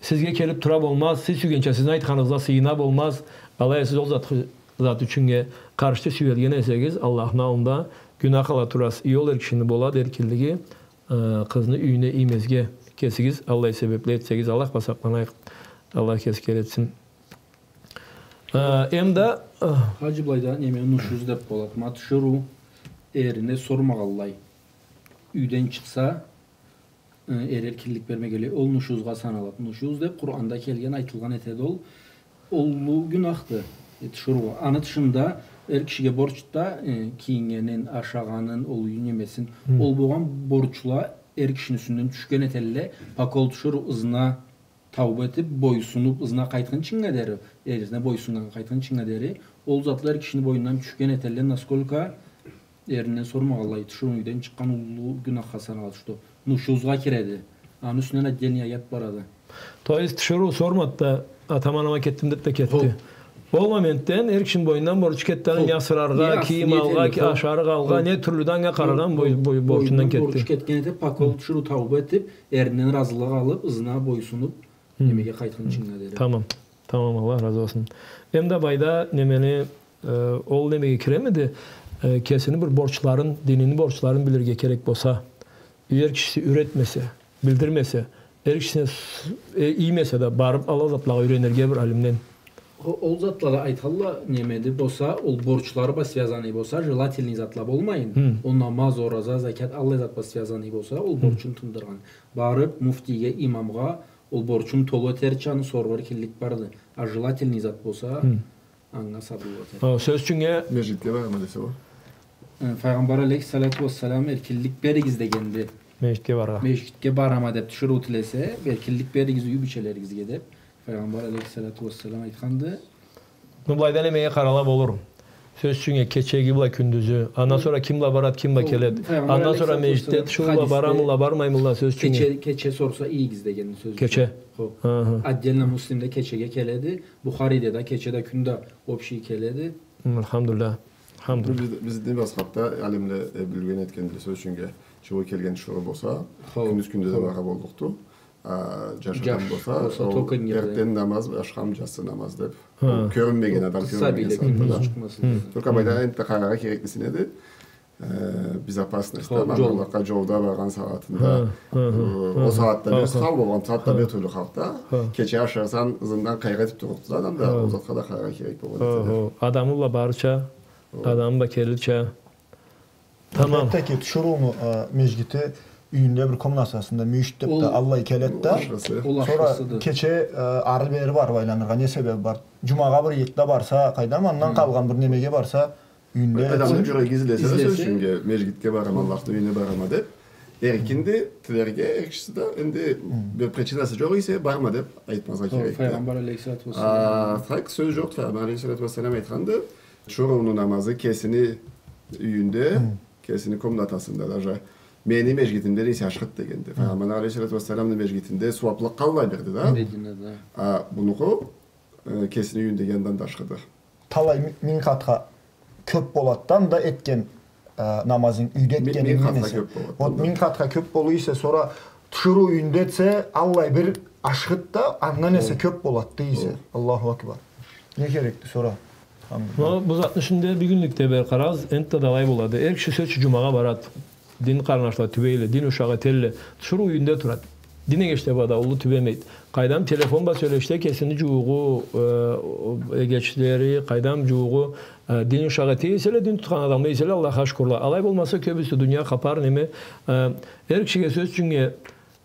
сизге келип тура болмаз, сиз сюйгенча сизни айтханыгъызгъа сыйына болмаз. Алай а сиз ол зат, зат ючюннге къаршчы сюелген эсегиз, Аллахны аллында гюнах ала турасыз. И ол эр кишини болады эркинлиги, э, къызны юйюне иймезге кесигиз аллай себепли этсегиз, Аллах бла сакъланайыкъ. Аллах кеси кери этсин. Э, эм да, э, Хаджи, былайда неме, нушуз деп болады. Ма тиширыу эрине сормагъанлай юйден чыкъса, э, эр эркинлик бермегенлей, ол нушузгъа саналады. Нушуз деп Къуранда келген, айтылгъан этеди ол. Ол уллу гюнахды, э, тиширыугъа. Аны тышында эр кишиге борчду да, э, кийингенин, ашагъанын, ол юй немесин. Хы. Ол болгъан борчла эр кишини юсюнден тюшген этелле, пока ол тиширыу ызына тауба этип, бойсунуп, ызына къайтхынчынга дери, эрисине бойсуннганнга къайтхынчынга дери, ол затла эр кишини бойнундан тюшген этелле, насколько эринден сормагъанлай тиширыу юйден чыкъгъан уллу гюнахха саналады, что нушузгъа киреди. Аны юсюнден отдельный аят барады. То есть тиширыу сормады да, атама-анама кетдим деп да кетди. Хо. Ол моментден эр кишини бойнундан борчу кетди, аны не асыраргъа, кийим алгъа, ашарыкъ алгъа, не тюрлю да анга къараргъа бой-, бой-, борчундан кетди. Борчу кетген этип, пока ол тиширыу тауба этип, эринден разылыкъ алып, ызына бойсунуп, немеге къайтхынчынга дери. Тамам. Тамам, Аллах разы болсун. Эм да былайда немени, э, ол немеге киремиди? Э, кесини бир борчларын, динини борчларын билирге керек болса, эр кишиси юретмесе, билдирмесе, эр кишисине с-, э, иймесе да, барып аллай затлагъа юренирге бир алимден. О-, ол затла да айталла, немеди болса, ол борчлары бла связанный болса, желательный затла болмайын. Хы. Ол намаз, ораза, закят, аллай зат бла связанный болса, ол борчун тындыргъан. Барып муфтийге, имамгъа, ол борчун толу этерча аны сорургъа эркинлик барды. А желательный зат болса, анга сабыр этер. Хы, сёз ючюннге, межгитге барама десе ол. Э, Файгъамбар алейхиссалату уассалам эркинлик беригиз дегенди. Межгитге барыргъа. Межгитге барама деп тиширыу тилесе, эркинлик беригиз юй бийчелеригизге деп. Файгъамбар алейхиссалату уассалам айтханды. Ну, былайда немеге къарала болур? Сёз ючюннге, кечеги бла кюндюзю. Андан сора ким бла барад, ким бла келед? Андан сора межгитде тиширыу бла барамыла, бармаймыла, сёз ючюннге. Кече, кече сорса, ийигиз деген сёз. Кече. Хо. Аха. Отдельно Муслимде кечеге келеди. Бухариде да кече да, кюн да общий келеди. Хы, альхамдулиллях. Альхамдулиллях. Биз, бизни мазхабда алимле, э, билген этгенди, сёз ючюннге, тиширыу келген тиширыу болса, кюндюз, кюндюз да барыргъа боллукъду. А, джаш адам болса, ол эртден намаз, ахшам джатсы намаз деп. Хы. Ол кёрюнмеген адам, кёрюнмеген сагъатда. Только былайда энтда къараргъа кереклиси неди? э, безопасность да, Аллахха джолда баргъан сагъатында, э, ол сагъатда бир сау болгъан, сагъатда бир тюрлю халкъда. Кече ашырсанг, ызындан къайгъы этип турурду адам да, ол затха да къараргъа керек болгъан этеди. Адамы бла барырча, адамы бла келирча. Тамам. Албетте ки, тиширыуну, э, межгити юйюнде бир комнатасында мюйюшт деп да аллай келеди да. Сора кече, э, ары-бери барып айланыргъа не себеби бар? Джумагъа бир-эки да барса, къайдам, андан къалгъан бир немеге барса, юйюнде этсин. Адамны джюреги излесе да, сёз ючюн, межгитге барама, Аллахны юйюне барама деп, эркинди тилерге, эр кишиси да, энди бир причинасы джокъ эсе, барма деп айтмазгъа керек да. Файгъамбар алейхиссалату уассалам. А так сёз джокъду, Файгъамбар алейхиссалату уассалам айтханды, тиширыуну намазы кесини юйюнде, кесини комнатасында, даже мени межгитимден эсе ашхыды дегенди. Файгъамбар алейхиссалату уассаламны межгитинде сууаплыкъ къаллай бирди да. А бунуху, э, кесини юйюндегинден да ашхыды. Талай ми-, минг къатха кёп болады да, анда этген, э, намазынг, юйде этгенинг эсе. Минг къатха кёп болады. Вот, минг къатха кёп болур эсе, сора тиширыу юйюнде этсе, аллай бир ашхыды да, андан эсе кёп болады дей эсе. Аллаху акбар. Не керекди сора? Но бу затны ичинде бюгюнлюкде бир къарагъыз, энтда да алай болады. Эр киши, сёз ючюн, джумагъа барады. Дин къарнашла тюбейле, дин ушакъ этелле. Тиширыу юйюнде турады. Дин эгечле бла да уллу тюбемейди. Къайдам, телефон бла сёлешсе, кесини джууугъу, э, эгечлери, къайдам, джууугъу, э, дин ушакъ эте эселе, дин тутхан адамла эселе, Аллахха шукурла. Алай болмаса, кёбюсю дуния хапар, неме, э, эр кишиге, сёз ючюннге,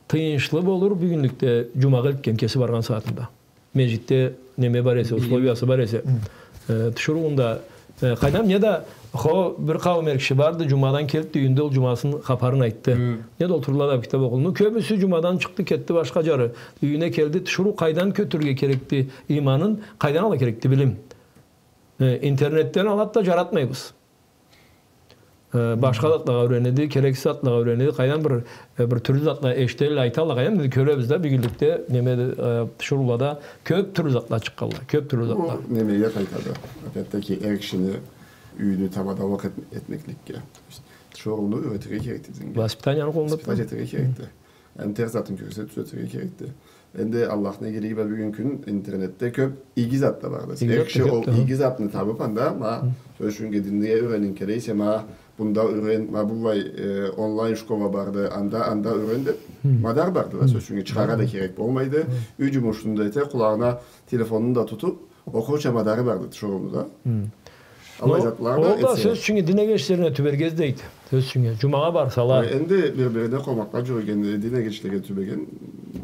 тыйыншлы болур бюгюнлюкде джумагъа элтген кеси баргъан сагъатында. Межгитде неме бар эсе, условиясы бар эсе. Э, тиширыуунда, э, къайдам, неда, хо, бир къауум эр киши барды, джумадан келди, юйюнде ол джумасыны хапарын айтды. Неда олтурдула да бир китап окъуду. Ну, кёбюсю джумадан чыкъды, кетди башха джары. Юйюне келди, тиширыу къайдан кётюрюрге керекди иманын, къайдан ала керекди билим. Э, интернетден алады да, джаратмайбыз. Э, башха затлагъа юренеди, керексиз затлагъа юренеди. Къайдан бир, э, бир тюрлю затла эшителле, айталла, къайдан бир кёребиз да, бюгюнлюкде, неме, э, тиширыулада кёп тюрлю затла чыкъгъанла, кёп тюрлю затла. Бу немеге къайтады. Опять-таки, эр кишини юйюню тамадаллыкъ эт-, этмекликге. Тиширыуну юретирге керекди динге. Воспитанияны къолунда. Воспитать этерге керекди. Эм терс затын кёрсе, тюзетирге керекди. Энди Аллахны игилиги бла бюгюн кюн интернетде кёп иги зат да барды. Эр киши ол иги затны табып, анда, ма, сёз ючюн, динни юреннгим келе эсе, ма, бунда юрен, ма, быллай, э, онлайн школа барды, анда, анда юрен деп, мадар барды да, сёз ючюн, чыгъаргъа да керек болмайды. Юй джумушун да эте, къулагъына телефонун да тутуп, окъурча мадары барды тиширыуну да. Аллай затла да, ол да этсе. Сёз ючюн, дин эгечлерине тюберге излейди. Сёз ючюн, джумагъа барсала. Ой, энди бир-бирине къонакъгъа джюрюген, э, дин эгечлеге тюбеген,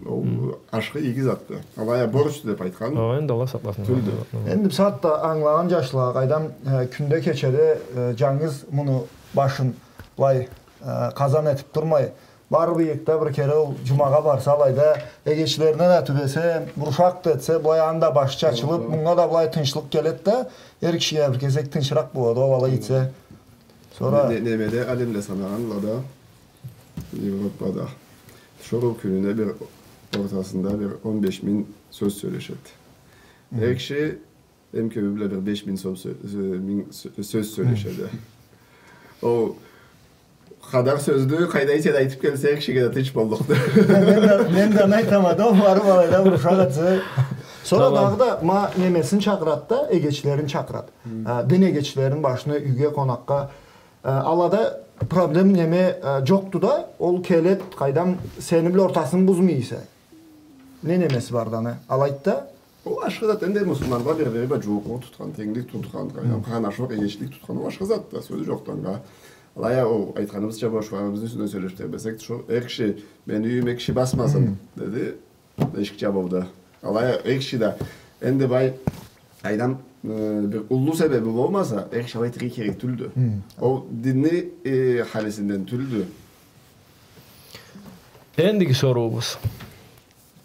ол ашхы иги затды. Алай а борчду деп айтхан. Ой, энди Аллах сакъласын. Тюлдю. Энди бусагъатда ангылагъан джашла, къайдам, э, кюнде, кечеде, э, джангыз муну башын былай, э, къазан этип турмай, бары бир-эки да бир кере ол джумагъа барса, алайда эгечлерине да тюбесе, бир ушакъ да этсе, былай аны да башы чачылып, мунга да былай тынчлыкъ келеди да, эр кишиге бир кесек тынчыракъ болады, ол алай этсе. Сора не-, не-, немеде, алимле санагъанла да, Европада. Тиширыу кюнюне бир ортасында бир он беш минг сёз сёлешеди. Эр киши эм кёбю бла бир беш минг сом сё-, сё-, минг сё-, сёз сёлешеди. Ол къадар сёзню къайда эсе да айтып келсе, кишиге да тынч боллукъду. Мен да, мен да аны айтама да, ол барып алайда бир ушакъ этсе. Сора дагъыда ма немесин чакъырат да, эгечлерин чакъырат. А, дин эгечлерин башына юйге къонакъгъа. А, алада проблем неме, а, джокъду да, ол келет, къайдам, сени бла ортасын бузмай эсе. Не немеси барды аны? Алайды да. Ол ашхы зат, энди муслиманла бир-бири бла джууукълукъ тутхан, тенглик тутхан, къайдам, къарнашылыкъ, эгечлик тутхан, ол ашхы затды, сёзю джокъду анга. Алай а ол айтханыбызча, бу ушакъларыбызны юсюнден сёлешиб тебресек, шу эр киши мени юйюме киши басмасын, деди, эшик джабыуда. Алай а эр киши да, энди бай, къайдам, э, бир уллу себеби болмаса, эр киши алай этерге керек тюлдю. Ол динни, э, халисинден тюлдю. Эндиги соруубуз.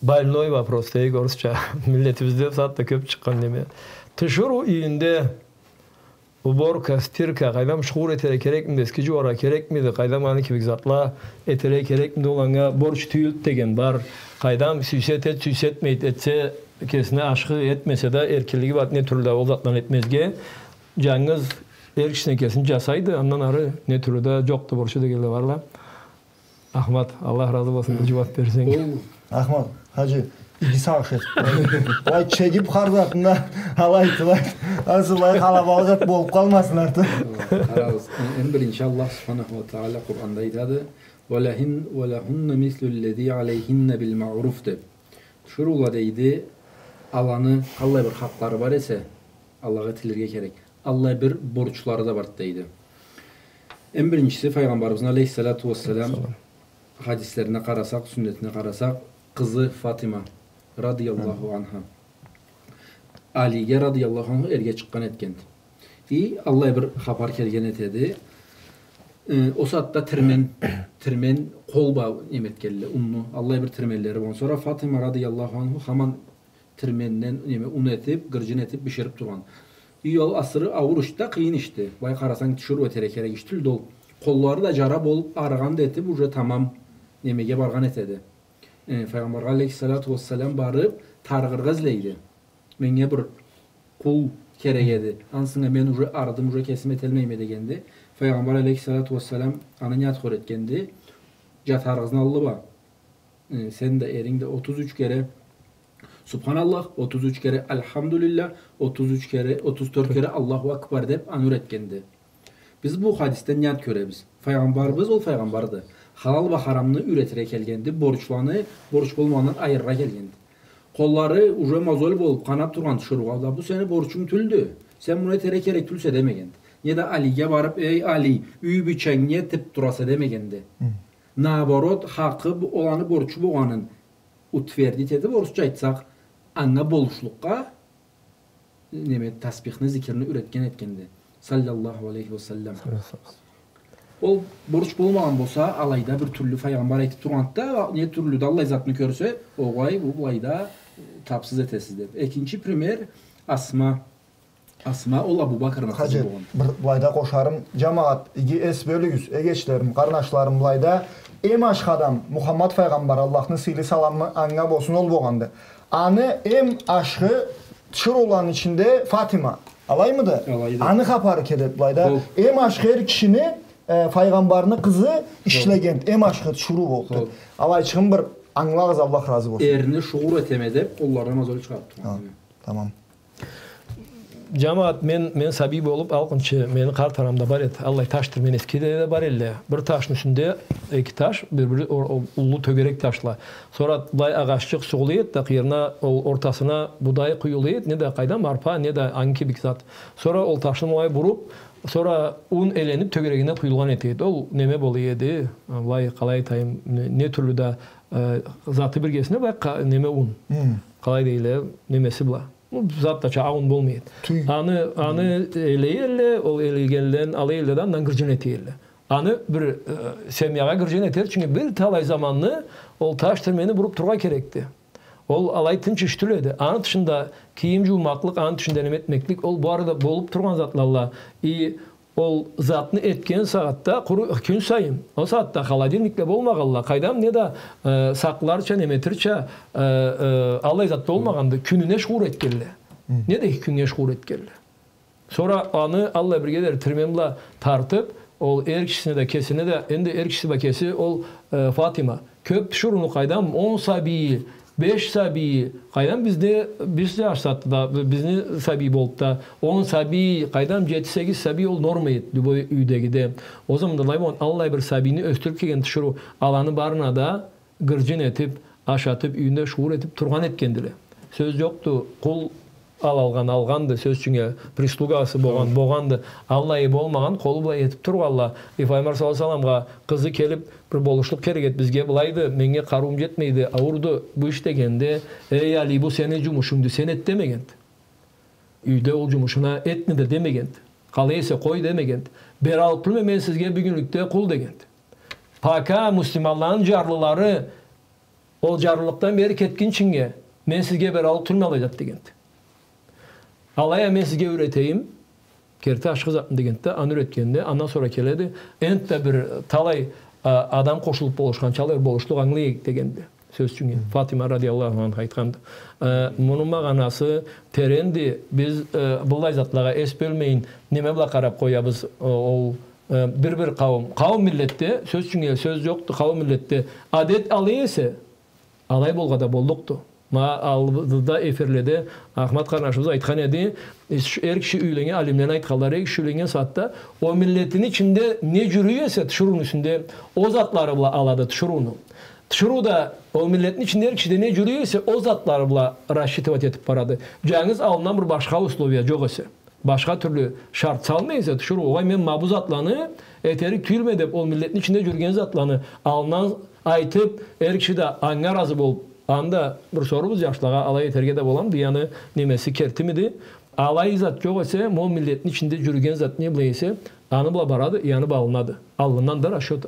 Больной вопрос дейик орусча. Миллетибизде бусагъатда кёб чыкъгъан неме. Тиширыу юйюнде уборка, стирка, къайдам, шугъур этерге керекмиди, эски джууаргъа керекмиди, къайдам, аны кибик затла этерге керекмиди, ол анга борч тюйюлдю деген бар. Къайдам, сюйсе этеди, сюйсе этмейди, этсе кесине ашхы, этмесе да эркинлиги бар, не тюрлю да ол затланы этмезге. Джангыз эр кишисине кесин джасайды, андан ары не тюрлю да джокъду борчу дегенле барла. Ахмат, Аллах разы болсун, бир джууаб берсенг. Ол Ахмат хаджи, Иги сагъыш этип. Былай чегип хар затында, алай, былай. Ансы былай къалабалыкъ зат болуп къалмасын артыкъ. Къарагъыз, эм биринчи Аллах субханаху уа тагъала Къуранда айтады: «Уа лахин-, уа лахунна мислу ллази алейхинна бил маъруф», — деп. Тиширыула, дейди, аланы къаллай бир хакълары бар эсе, Аллахха этилирге керек, аллай бир борчлары да барды, дейди. Эм биринчиси, Файгъамбарыбызны алейхиссалату уассалам хадислерине къарасакъ, сюннетине къарасакъ, къызы Фатима радияллаху анха Алиге радияллаху анху эрге чыкъгъан этгенди. И аллай бир хапар келген этеди. Э, ол сагъатда тирмен, тирмен къол бла неме этгенле, унну. Аллай бир тирменлери болгъан. Сора Фатима радияллаху анху хаман тирменден неме, ун этип, гыржын этип, биширип тургъан. И ол асыры ауур ишди да, къыйын ишди. Былай къарасанг, тиширыу этерге керек иш тюлдю ол. Къоллары да жара болуп, арыгъан да этип, уже тамам немеге баргъан этеди. Э, Файгъамбаргъа алейхиссалату уассалам барып, тарыгъыргъа излейди. Меннге бир къул керек эди. Ансына мен уже арыдым, уже кесим эталмайма дегенде, Файгъамбар алейхиссалату уассалам аны не зат юретгенди? Жатарыгъызны аллы бла, э, сен да, эринг да отуз юч кере Субханаллах, отуз юч кере Альхамдулиллях, отуз юч кере, отуз тёрт кере Аллаху Акбар деп аны юретгенди. Биз бу хадисден не зат кёребиз? Файгъамбарыбыз ол файгъамбарды. Халал бла харамны юретирге келгенди, борчланы борч болмагъандан айырыргъа келгенди. Къоллары уже мозоль болуп, къанап тургъан тиширыугъа да, бу сени борчунг тюлдю, сен муну этерге керек тюлсе демегенди. Неда Алиге барып, эй, Али, юй бийченг не этип тураса демегенди. Наоборот, хакъы бу, ол аны борчу болгъанын утвердить этип, орусча айтсакъ, анга болушлукъгъа, неме, тасбихни, зикирни юретген этгенди. Саллаллаху алейхи ва саллам. Ол борч болмагъан болса, алайда бир тюрлю файгъамбар айтып тургъанды да, не тюрлю да аллай затны кёрсе, огъай, бу былайда, э, тапсыз этесиз деп. Экинчи пример, Асма. Асма ол Абу Бакрны къызы болгъан. Бир былайда къошарым, жамагъат, иги эс бёлюгюз, эгечлерим, къарнашларым, былайда эм ашхы адам Мухаммад файгъамбар, Аллахны сыйлы саламы анга болсун, ол болгъанды. Аны эм ашхы тиширыуланы ичинде Фатима. Алаймыды? Алайды. Аны хапары келеди былайда. Эм ашхы эр кишини, э, файгъамбарны къызы ишлегенди, эм ашхы тиширыу болду. Алайчыгъын бир ангылагъыз, Аллах разы болсун. Эрни шугъур этеме деп, къолларына мозоль чыгъарып тургъан. Тамам. Жамагъат, мен, мен сабий болуп, алкъынчы, мени къарт анамда бар эди. Аллай ташды, мен эскиде да бар элле. Бир ташны юсюнде эки таш, бир-бири ор-, ол уллу тёгерек ташла. Сора былай агъаччыкъ сугъула эди да, къыйырына, ол ортасына будай къуюла эди, неда къайдам, арпа, неда анги кибик зат. Сора ол ташны былай буруп, сора ун эленип тёгерегине къуюлгъан эте эди. Ол неме бола эди, былай, къалай айтайым, не, не тюрлю да, э, заты биргесине былай къа-, неме ун. Къалай дейле, немеси бла. Бу затдача ауун болмай эди. Тюй. Аны, аны элей элле, ол элегенледен ала элле да, андан гыржын эте элле. Аны бир, э, семьягъа гыржын этер ючюн бир талай заманны ол таш тирмени буруп тургъа керекди. Ол алай тынч иш тюл эди. Аны тышында кийим жуумакълыкъ, аны тышында неме этмеклик, ол бары да болуп тургъан затлалла. И Ол затны этген сагъатда, къуру кюн сайын, ол сагъатда холодильникле болмагъалла, къайдам, неда, э, сакъларча, неме этерча, э, э, аллай зат болмагъанды, кюнюне шугъур этгелле. Неда эки кюннге шугъур этгелле. Сора аны аллай бирге дери тирмен бла тартып, ол эр кишисине да, кесине да, энди эр кишиси бла кеси ол, э, Фатима. Кёп тиширыуну, къайдам, он сабийи, беш сабийи, къайдам, бизде, биз жаш затда, бизни сабий болуп да, он сабий, къайдам, жети-сегиз сабий, ол норма эди, любой юйдегиде. Ол заманда алай болгъан, аллай бир сабийни ёсдюрюп келген тиширыу, аланы барына да гыржын этип, ашатып, юйюнде шугъур этип тургъан этгендиле. Сёз жокъду, къул алалгъан алгъанды, сёз ючюн, прислугасы болгъан болгъанды, аллайы болмагъан, къолу бла этип тургъалла. И Файгъамбар саллаллаху алейхи ва салламгъа къызы келип, бир болушлукъ керек эди бизге, былайды, меннге къарыуум жетмейди, ауурду бу иш дегенде, эй, Али, бу сени жумушунгду, сен эт демегенди. Юйде ол жумушуна этме да демегенди. Къалай эсе къой демегенди. Бери алып турма, мен сизге бюгюнлюкде къул дегенди. Пока муслиманланы жарлылары ол жарлылыкъдан бери кетгинчинге мен сизге бери алып турма алай зат дегенди. Алай а мен сизге юретейим, керти ашхы затны дегенди да, аны юретгенди, андан сора келеди. Энтда бир талай, а, адам къошулуп болушханча алай бир болушлукъ ангылайыкъ дегенди. Сёз ючюн, Фатима радияллаху анха айтханды. Э, муну магъанасы теренди. Биз, э, быллай затлагъа эс бёлмейин, неме бла къарап къоябыз, о-, ол Э, бир-бир къауум. Къауум миллетде, сёз ючюн, сёз жокъду, къауум миллетде адет алай эсе, алай болгъа да боллукъду. Ма аллыда эфирледе Ахмат къарнашыбыз айтхан эди, ш-, эр киши юйленнген, алимлени айтханлары, эр киши юйленнген сагъатда ол миллетини ичинде не джюрюй эсе, тиширыуну юсюнде, ол затлары бла алады тиширыуну. Тиширыу да ол миллетини ичинде эр кишиде не джюрюй эсе, ол затлары бла рассчитывать этиб барады. Джангыз аллындан бир башха условия джокъ эсе. Башха тюрлю шарт салмай эсе, тиширыу, огъай, мен ма бу затланы этерик тюйюлме деб, ол миллетни ичинде джюрюген затланы аллындан айтыб, эр киши да анга разы болуб, аны да бир сорурбуз джашлагъа, алай этерге да боламыды, яни немеси кертимиди? Алай зат джокъ эсе, ма ол миллетни ичинде джюрюген зат не бла эсе, аны бла барады, яни бла алынады. Аллындан да расчёт,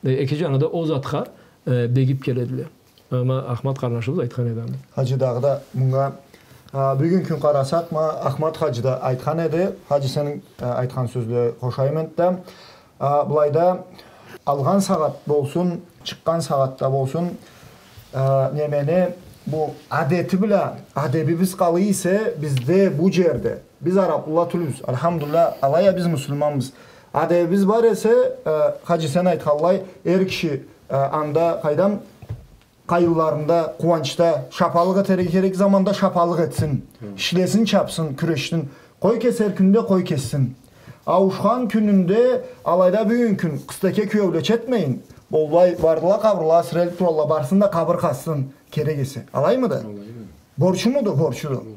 э, эки джаны да ол затха, э, бегиб келедиле. Ма Ахмат къарнашыбыз айтхан эди аны. Хаджи дагъыда мынга, а, бюгюн кюн къарасакъ, ма Ахмат хаджи да айтхан эди. Хаджи, сени, а, айтхан сёзле къошайым энтда. А, былайда алгъан сагъат болсун, чыкъгъан сагъатда болсун, а, немени, бу адети бла адебибиз къалай эсе, бизде бу джерде. Биз араплыла тюлбюз. Альхамдулиллях, алай а биз муслиманбыз. Адебибиз бар эсе, а, хаджи, сен айтханлай, эр киши, а, анда, къайдам, къайынларында, къууанчда шапалыкъ этерге керек заманда шапалыкъ этсин. Хы. Ишлесин, чапсын, кюрешсин. Къой кесер кюнде къой кессин. Ауушхан кюнюнде, алайда бюгюн кюн къыстеке кюеулеча этмейин. Оллай бардыла къабырлагъа, сирелиб туралла, барсын да къабыр къазсын, керек эсе. Алаймыды? Алаймыды. Борчумуду? Борчуду. Борчу.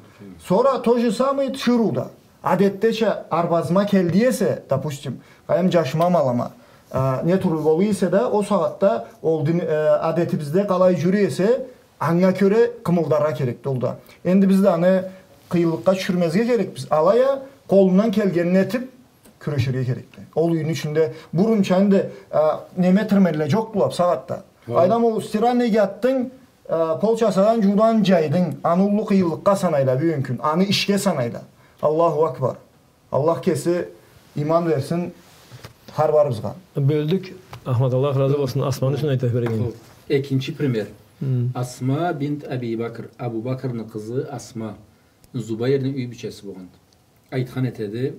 Сора то же самое тиширыуда. Адетдеча арбазыма келди эсе, допустим, къайдам, джашыма, малыма, а, не тюрлю болуй эсе да, ол сагъатда ол дин, э, адетибизде къалай джюрюй эсе, анга кёре къымылдаргъа керекди ол да. Энди биз да аны къыйынлыкъгъа тюшюрмезге керекбиз. Алай а къолундан келгенин этиб кюреширге керекди. Ол юйню ичинде бурунча энди, а, неме этерге джокъдула бу сагъатда. Хы. Къайдам, ол стиральныйге атдынг, а, полчасадан джуудан джайдынг, аны уллу къыйынлыкъгъа санайла бюгюн кюн, аны ишге санайла. Аллаху акбар. Аллах кеси иман берсин хар барыбызгъа. Бёлдюк. Ахмат, Аллах разы болсун. Асманы юсюнден айтыб бергенинг. Хо, экинчи пример. Хы. Асма бинт Аби Бакр, Абу Бакрны къызы Асма, Зубайрны юй бийчеси болгъанды. Айтхан этеди,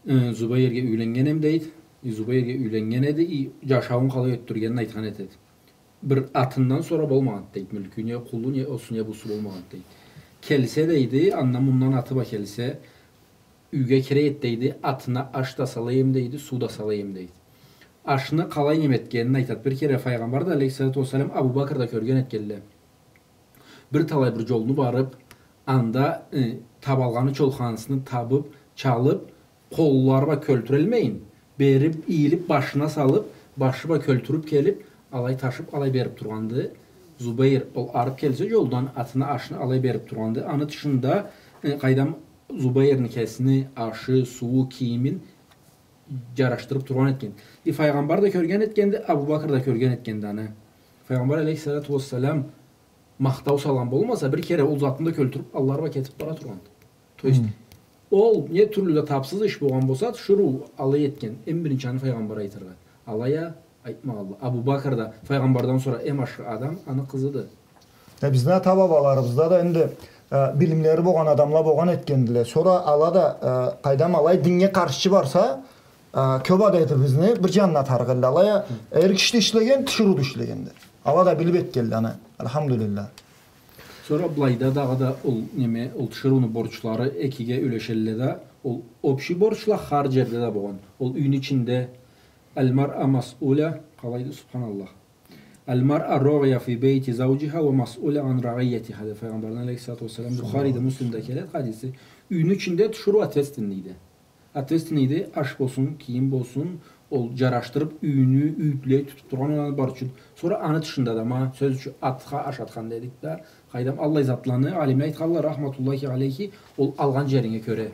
э, Зубайрге юйленнгенем дейди. Э, Зубайрге юйленнген эди, и, джашауун къалай ётдюргенин айтхан этеди. Бир атындан сора болмагъанды дейди, мюлкю не, къулу не, осу не, бусу болмагъанды дейди. Келсе дейди, андан-мындан аты бла келсе, юйге кире эди дейди, атына аш да сала эдим дейди, суу да сала эдим дейди. Ашны къалай неме этгенин айтады. Бир кере Файгъамбар да, алейхиссалату уассалам, Абу Бакр да кёрген этгенле. Бир талай бир джолну барыб, анда, э, табалгъаны чолханысыны табыб, чалыб, къоллары бла кёлтюрелмейин, бериб, ийилиб, башына салыб, башы бла кёлтюрюб келиб, алай ташыб, алай бериб тургъанды. Зубайр, ол арыб келсе джолдан, атына ашны алай бериб тургъанды. Аны тышында, э, къайдам, Зубайрны кесини ашы, сууу, кийимин джарашдырыб тургъан этген. И Файгъамбар да кёрген этгенди, Абу Бакр да кёрген этгенди аны. Файгъамбар алейхиссалату уассалам махтау салгъан болмаса, бир кере ол затын да кёлтюрюб, аллары бла кетиб бара тургъанды. То есть, хы, ол не тюрлю да табсыз иш болгъан болса, тиширыу алай этген, эм биринчи аны Файгъамбар айтыргъа. Алай а айтмагъанла. Абу Бакр да Файгъамбардан сора эм ашхы адам, аны къызыды. Э, бизни ата-бабаларыбызда да энди, э, билимлери болгъан адамла болгъан этгендиле. Сора ала да, э, къайдам, алай диннге къаршчы барса, э, кёб адетибизни бир джанына атарыкъ эдиле. Алай а, хы, эр киши да ишлеген, тиширыу да ишлегенди. Ала да билиб этгенле аны, альхамдулиллях. Сора былайда дагъыда ол неме, ол тиширыуну борчлары экиге юлешелле да, ол общий борчла хар джерде да болгъан. Ол юйню ичинде المرأة مسؤولة, къалайды, субханаллах. المرأة راعية في بيت زوجها ومسؤولة عن رعيتها, деб Файгъамбардан алейхиссалату уассалам. Бухариде, Муслимде келеди хадиси. Юйню ичинде тиширыу ответственныйди. Ответственныйди, аш болсун, кийим болсун, ол джарашдырыб, юйню юйдюлей тутуб тургъан, ол аны борчуду. Сора аны тышында да, ма, сёз ючюн, атха ашатхан дедик да, къайдам, аллай затланы, алимле айтханла, рахматуллахи алейхи, ол алгъан джеринге кёре.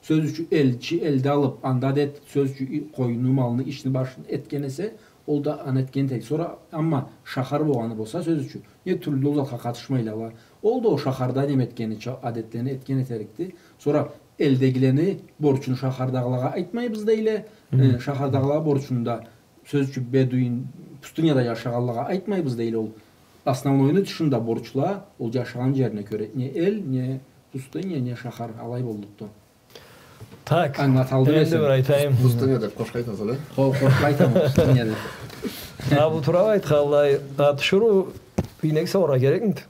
Сёз ючюн, элчи элде алыб, анда адет, сёз ючюн, и-, къойну, малны, ишни башын этген эсе, ол да аны этген этеди. Сора, амма шахар болгъаны болса, сёз ючюн, не тюрлю да ол затха къатышмайла ала. Ол да ол шахарда неме этгенича, адетлени этген этерикди. Сора элдегилени борчуну шахардагъылагъа айтмайбыз дейле, э, хы, шахардагъылагъа борчуну да, сёз ючюн, бедуин, пустыняда джашагъанлагъа айтмайбыз дейле, ол основнойну тышында борчла, ол джашагъан джерине кёре, не эл, не пустыня, не шахар, алай боллукъду. Так. Ангылаталдым эсенг. Энди бир айтайым. Пустыня деб къошха айтаса, да? Хо, къошха айтама, пустыня деб. А, бу тураб айтханлай, а, тиширыу ийнек сауаргъа керекмиди?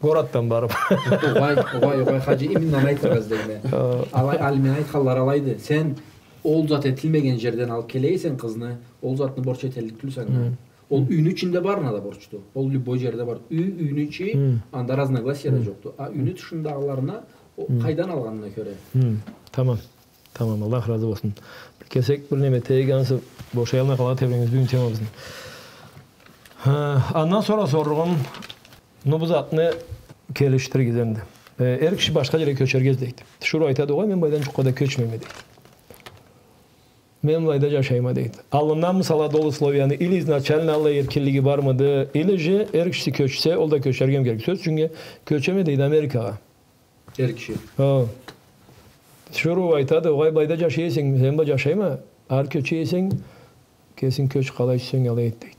Городдан барып. Огъай, огъай, огъай, хаджи, именно аны айтыргъа излейме. Ха. Алай, алимлени айтханлары алайды. Сен ол зат этилмеген жерден алып келе эсенг къызны, ол затны борч эталлыкъ тюлсе анга. Хы. Ол юйню ичинде барына да борчду. Ол любой жерде бар. Юй, юйню ичи, хы, анда разногласия да, хы, джокъду. А юйню, хы, тышындагъыларына, о, хы, къайдан алгъанына кёре. Хы. Тамам. Тамам, Аллах разы болсун. Бир кесек бир неме этейик, ансы бошаялмай къалгъан тебрегибиз бюгюн темабызны. Ха, андан сора соругъум, ну, бу затны келишдиригиз энди. Э, эр киши башха джерге кёчерге излейди. Тиширыу айтады, огъай, мен былайдан джукъгъа да кёчмейме, дейди. Мен былайда джашайма, дейди. Аллындан, мысал, ол условияны, или изначально аллай эркинлиги бармыды, или же эр кишиси кёчсе, ол да кёчерге керек. Сёз ючюннге, кёчеме, дейди, Америкагъа. Эр киши. Ха. Тиширыу айтады, огъай, былайда джашай эсенг, мен бла джашайма, ары кёче эсенг, кесинг кёч, къалай сюйсенг, алай эт, дейди.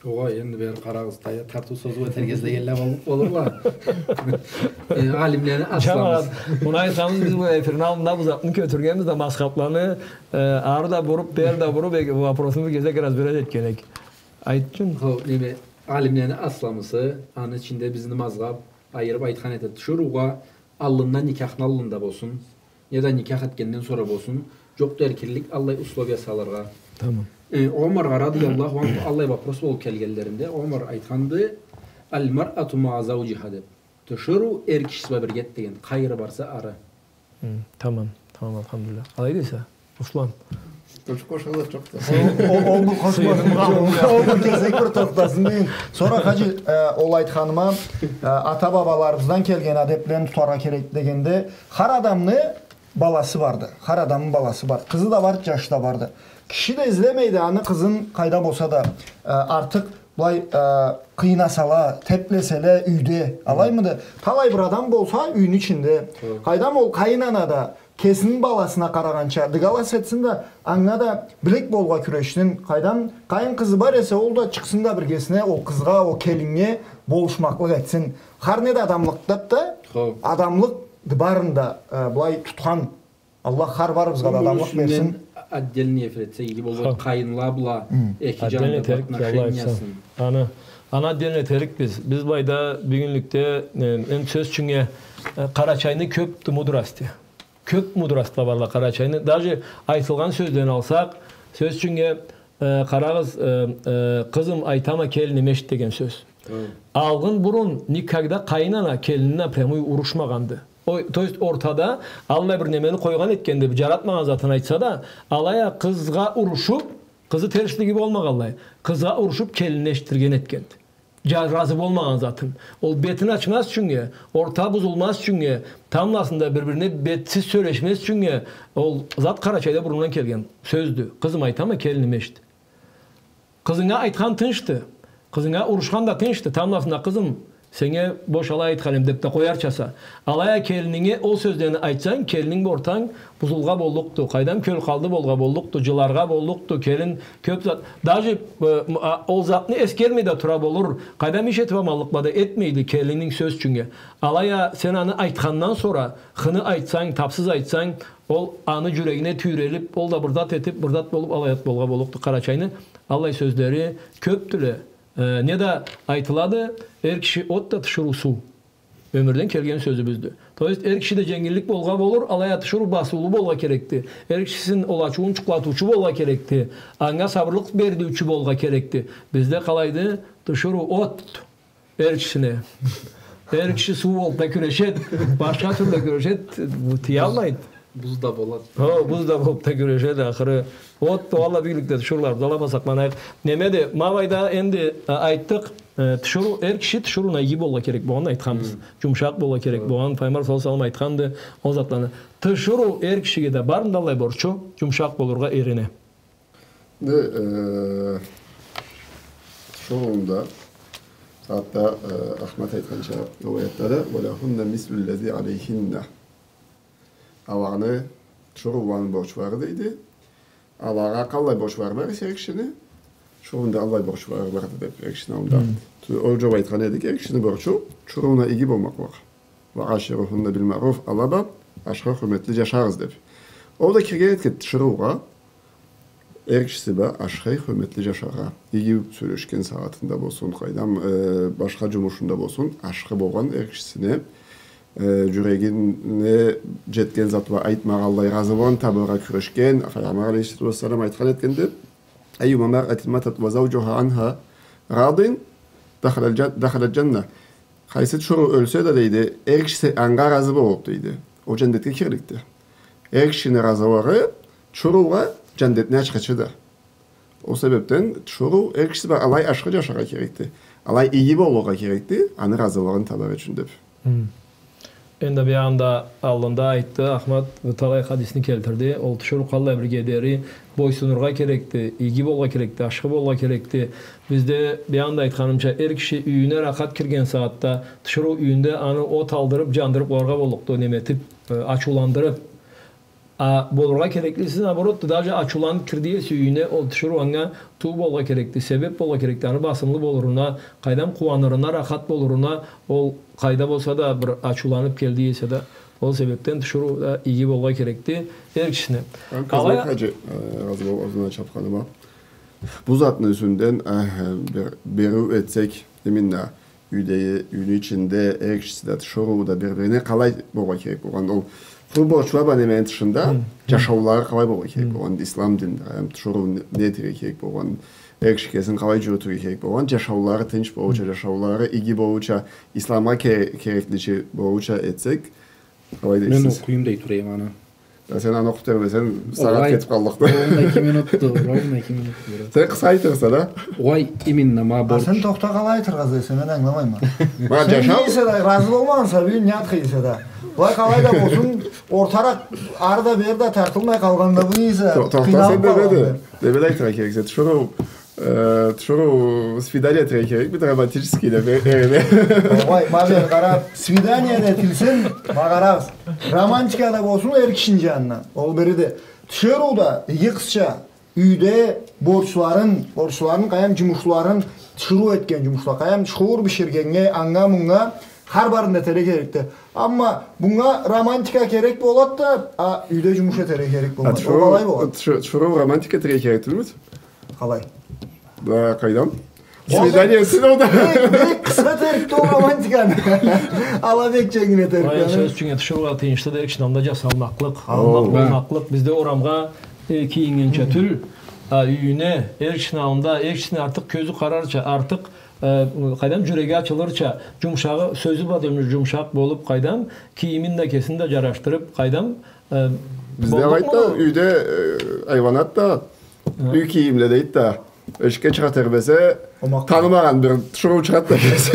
Огъай, энди бери къарагъыз, тая-, тартыу-созуу этерге излегенле бол-, болурла. Э, алимлени асламыз. Джамагъат, муну айтханыбыз, биз бу эфирни аллында бу затны кётюргенбиз да, мазхабланы, э, ары да буруп, бери да буруп, э, вопросну бир кесек разбирать этген эдик. Айтчы. Хо, неме, алимлени асламысы, аны ичинде бизни мазхаб айырып айтхан эди. Тиширыугъа аллында, никяхны аллында болсун, неда никях этгенден сора болсун, джокъду эркинлик аллай условия салыргъа. Тамам. Э, Омаргъа радыяллаху анху аллай вопрос болуп келгенлеринде, Омар айтханды, «Аль-маръату маъа заужиха», деп. Тиширыу эр кишиси бла бирге эди деген, къайры барса ары. Хы, тамам, тамам, альхамдулиллях. Алай десе, Руслан. Кёчюп къошаргъа джокъду. Ол, ол, ол бир къошмай. Ол бир кесек бир тохтасын дейим. Сора, хаджи, э, ол айтханыма, э, ата-бабаларыбыздан келген адеплени тутаргъа керек дегенде, хар адамны баласы барды. Хар адамны баласы бар. Къызы да бар, джашы да барды. Киши да излемейди аны къызын къайда болса да, э, артыкъ былай, э, къыйнасала, теплеселе юйде. Алаймыды? Талай бир адам болса юйню ичинде. Хы. Къайдам, ол къайын ана да кесини баласына къарагъанча дыгалас этсин да, анга да билик болургъа кюрешсин. Къайдам, къайын къызы бар эсе, ол да чыкъсын да биргесине, ол къызгъа, ол келиннге болушмакълыкъ этсин. Хар неда адамлыкъ деп да, хо, адамлыкъ барын да, э, былай тутхан Аллах хар барыбызгъа да адамлыкъ берсин. Отдельный эфир этсек иги болур эди. Хо. Къайынла бла, хы, эки джанында отношениясын. Отдельный этерик, Аллах айтса. Аны, аны отдельный этерикбиз. Биз былайда бюгюнлюкде, э, энди сёз ючюннге, э, Къарачайны кёбдю мудрости. Кёб мудростла барла Къарачайны. Даже айтылгъан сёзден алсакъ, сёз ючюннге, э, къарагъыз, э, э, «Къызым, айтама, келиним, эшит» деген сёз. Хы. Алгъын бурун никогда къайын ана келинин напрямую урушмагъанды. Ой, то есть ортада аллай бир немени къойгъан этгенди, бир джаратмагъан затын айтса да, алай а къызгъа урушуп, къызы терслиги болмагъанлай, къызгъа урушуп келинни эшитдирген этгенди. Джа-, разы болмагъан затын. Ол бетин ачмаз ючюннге, орта бузулмаз ючюннге, тамбласында бир-бирине бетсиз сёлешмез ючюннге, ол зат Къарачайда бурундан келген сёздю. «Къызым, айтама, келиним, эшит». Къызынга айтхан тынчды. Къызынга урушхан да тынчды. Тамбласында: «Къызым, сеннге бош алай айтхан эдим», — деп да къоярчаса. Алай а келининге ол сёзлени айтсанг, келининг бла ортанг бузулургъа боллукъду. Къайдам, кёлкъалды болургъа боллукъду, джыларгъа боллукъду, келин кёб зат. Даже, э, м-, а, ол затны эсгермей да тура болур. Къайдам, иш этиб аманлыкъ бла да этмейди келининг, сёз ючюннге. Алай а сен аны айтхандан сора, хыны айтсанг, табсыз айтсанг, ол аны джюрегине тюйрелиб, ол да бир зат этиб, бир зат болуб, алай зат болургъа боллукъду. Къарачайны аллай сёзлери кёбдюле. Э, неда айтылады, эр киши от да, тиширыу суу. Ёмюрден келген сёзюбюздю. То есть эр кишиде дженгиллик болургъа болур, алай а тиширыу басыулу болургъа керекди. Эр кишисин ол ачыуун джукълатыучу болургъа керекди. Анга сабырлыкъ бериучю болургъа керекди. Бизде къалайды? Тиширыу от. Эр кишисине. Эр киши суу болуб да кюрешед, башха тюрлю кюрешед, бу тыялмайды. Буз да болад. Хо, буз да болуб да кюрешед, ахыры. От да, уалла, бюгюнлюкде тиширыуларыбызны алаб сакъланайыкъ. Немеди, ма былайда энди, а, айтдыкъ, э, тиширыу, эр киши тиширыуна иги болургъа керек болгъанын айтханбыз. Хы. Джумушакъ болургъа керек болгъанын, Пайгъамбар саллаллаху алейхи ва саллам айтханды, ол затланы. Тиширыу эр кишиге да бармыды аллай борчу, джумушакъ болургъа эрине? Да, э, тиширыуну да, хатта, э, Ахмат айтханча, риуаятда да: «Ва лахунна мислу ллязи алейхинна». Аланы, тиширыуланы борчлары, дейди. Алагъа къаллай борчлары бар эсе эр кишини, тиширыуну да аллай борчлары барды деп, эр кишини аллында. Хы. Ту-, ол джолу айтхан эдик, эр кишини борчу тиширыуна иги болмакълыкъ. «Ва аширухунна биль-маъруф», ала бла ашхы, хурметли джашагъыз деп. Ол да кирген этген тиширыугъа. Эр кишиси бла ашхы, хурметли джашаргъа. Иги сёлешген сагъатында болсун, къайдам, э, башха джумушунда болсун, ашхы болгъан эр кишисине, э, джюрегине джетген зат бла айтмагъанлай, разылыгъын табаргъа кюрешген, Файгъамбар алейхиссалату уассалам айтхан этгенди: «أيما امرأة ماتت وزوجها عنها راض دخل الج-، دخلت الجنة». Къайсы тиширыу ёлсе да, дейди, эр кишиси анга разы болуп, дейди, ол джандетге кирликди. Эр кишини разылыгъы тиширыугъа джандетни ачхычыды. Ол себепден тиширыу эр кишиси бла алай ашхы джашаргъа керекди. Алай иги болургъа керекди, аны разылыгъын табар ючюн деп. Хы. Энди биягъында аллында айтды Ахмат, бир талай хадисни келтирди. Ол тиширыу къаллай бир кеди дери бойсунургъа керекди, иги болургъа керекди, ашхы болургъа керекди. Бизде биягъында айтханымча, эр киши юйюне рахат кирген сагъатда, тиширыу юйюнде аны от алдырып, джандырып къояргъа боллукъду, неме этип, э, ачыуландырып. А болургъа кереклиси, наоборот, даже ачыуланып кирди эсе юйюне, ол тиширыу анга туу болургъа керекди, себеп болургъа керекди, аны басымлы болуруна, къайдам, къууанырына, рахат болуруна, ол къайда болса да бир ачыуланып келди эсе да, ол себепден тиширыу да иги болургъа керекди эр кишине. Алай, Казбек хаджи, э, разы бол, аузуна чапханыма. Бу затны юсюнден, э, бир бериу этсек, именно юйде, юйню ичинде эр кишиси да, тиширыу да бир-бирине къалай болургъа керек болгъан, ол къуру борчла бла немени тышында, хы, хы, джашаулары къалай болургъа керек, хы, болгъан, ислам динде, эм, тиширыу не, не этерге керек болгъан, эр киши кесин къалай джюрютюрге керек болгъан, джашаулары тынч болурча, хы, джашаулары иги болурча, исламгъа ке-, керекличи болурча этсек, къалай дейсиз? Мен окъуюм дей тура эдим аны. Я сен аны окъуп тебресенг, сагъат кетип къаллыкъды. Ровно эки минутду, ровно эки минутду, брат. Сен къысха айтырса да. Огъай, именно, ма борч. А сен тохта, къалай айтыргъа излейсе, мен ангыламайма. Ма, сен джашау, не эсе да, разы болмагъанса, бюгюн не айтха эсе да. Былай къалай да болсун, ортаракъ, ары да, бери да тартылмай къалгъанда, бу не эсе, то-, тохта, сен къыйналып къалгъанда. Неме да айтыргъа керексе, тиширыу, э, тиширыу свидание этерге керек, бир романтический да, бе-, э, бе-. Огъай, ма бери къара, свидание да этилсин, ма къарагъыз. Романтика да болсун эр кишини джанына. Ол бириди. Тиширыу да, иги къызча, юйде борчларын, борчларын, къайдам, джумушларын, тиширыу этген джумушла, къайдам, шуур биширгеннге, анга-мунга, хар барын да этерге керекди. Амма мынга романтика керек болад да, а, юйде джумуш этерге керек болмай. Ол къалай болад? Тиширыу, тиширыу романтика этерге керек тюлмюдю? Къалай? Да, къайдам? Свидание этсин ол да. Бек, бек къысха этерикди ол романтиканы. Ала бек дженгил этерик. Ай, сёз ючюн, тиширыугъа тыйыншлы да эр кишини аллында джасалмакълыкъ, аллында болмакълыкъ. Бизде орамгъа, э, кийиннгенча тюл, а, юйюне, эр кишини аллында, эр кишини артыкъ кёзю къарарча, артыкъ, э, къайдам, джюреги ачылырча, джумшагъы, сёзю бла да джумшакъ болуп, къайдам, кийимин да, кесин да джарашдырып, къайдам, э, бизде алайды да, юйде, э, хайуанат да, юй кийимле дейди да, эшикге чыгъа тебресе, танымагъан бир тиширыу чыгъады да кеси.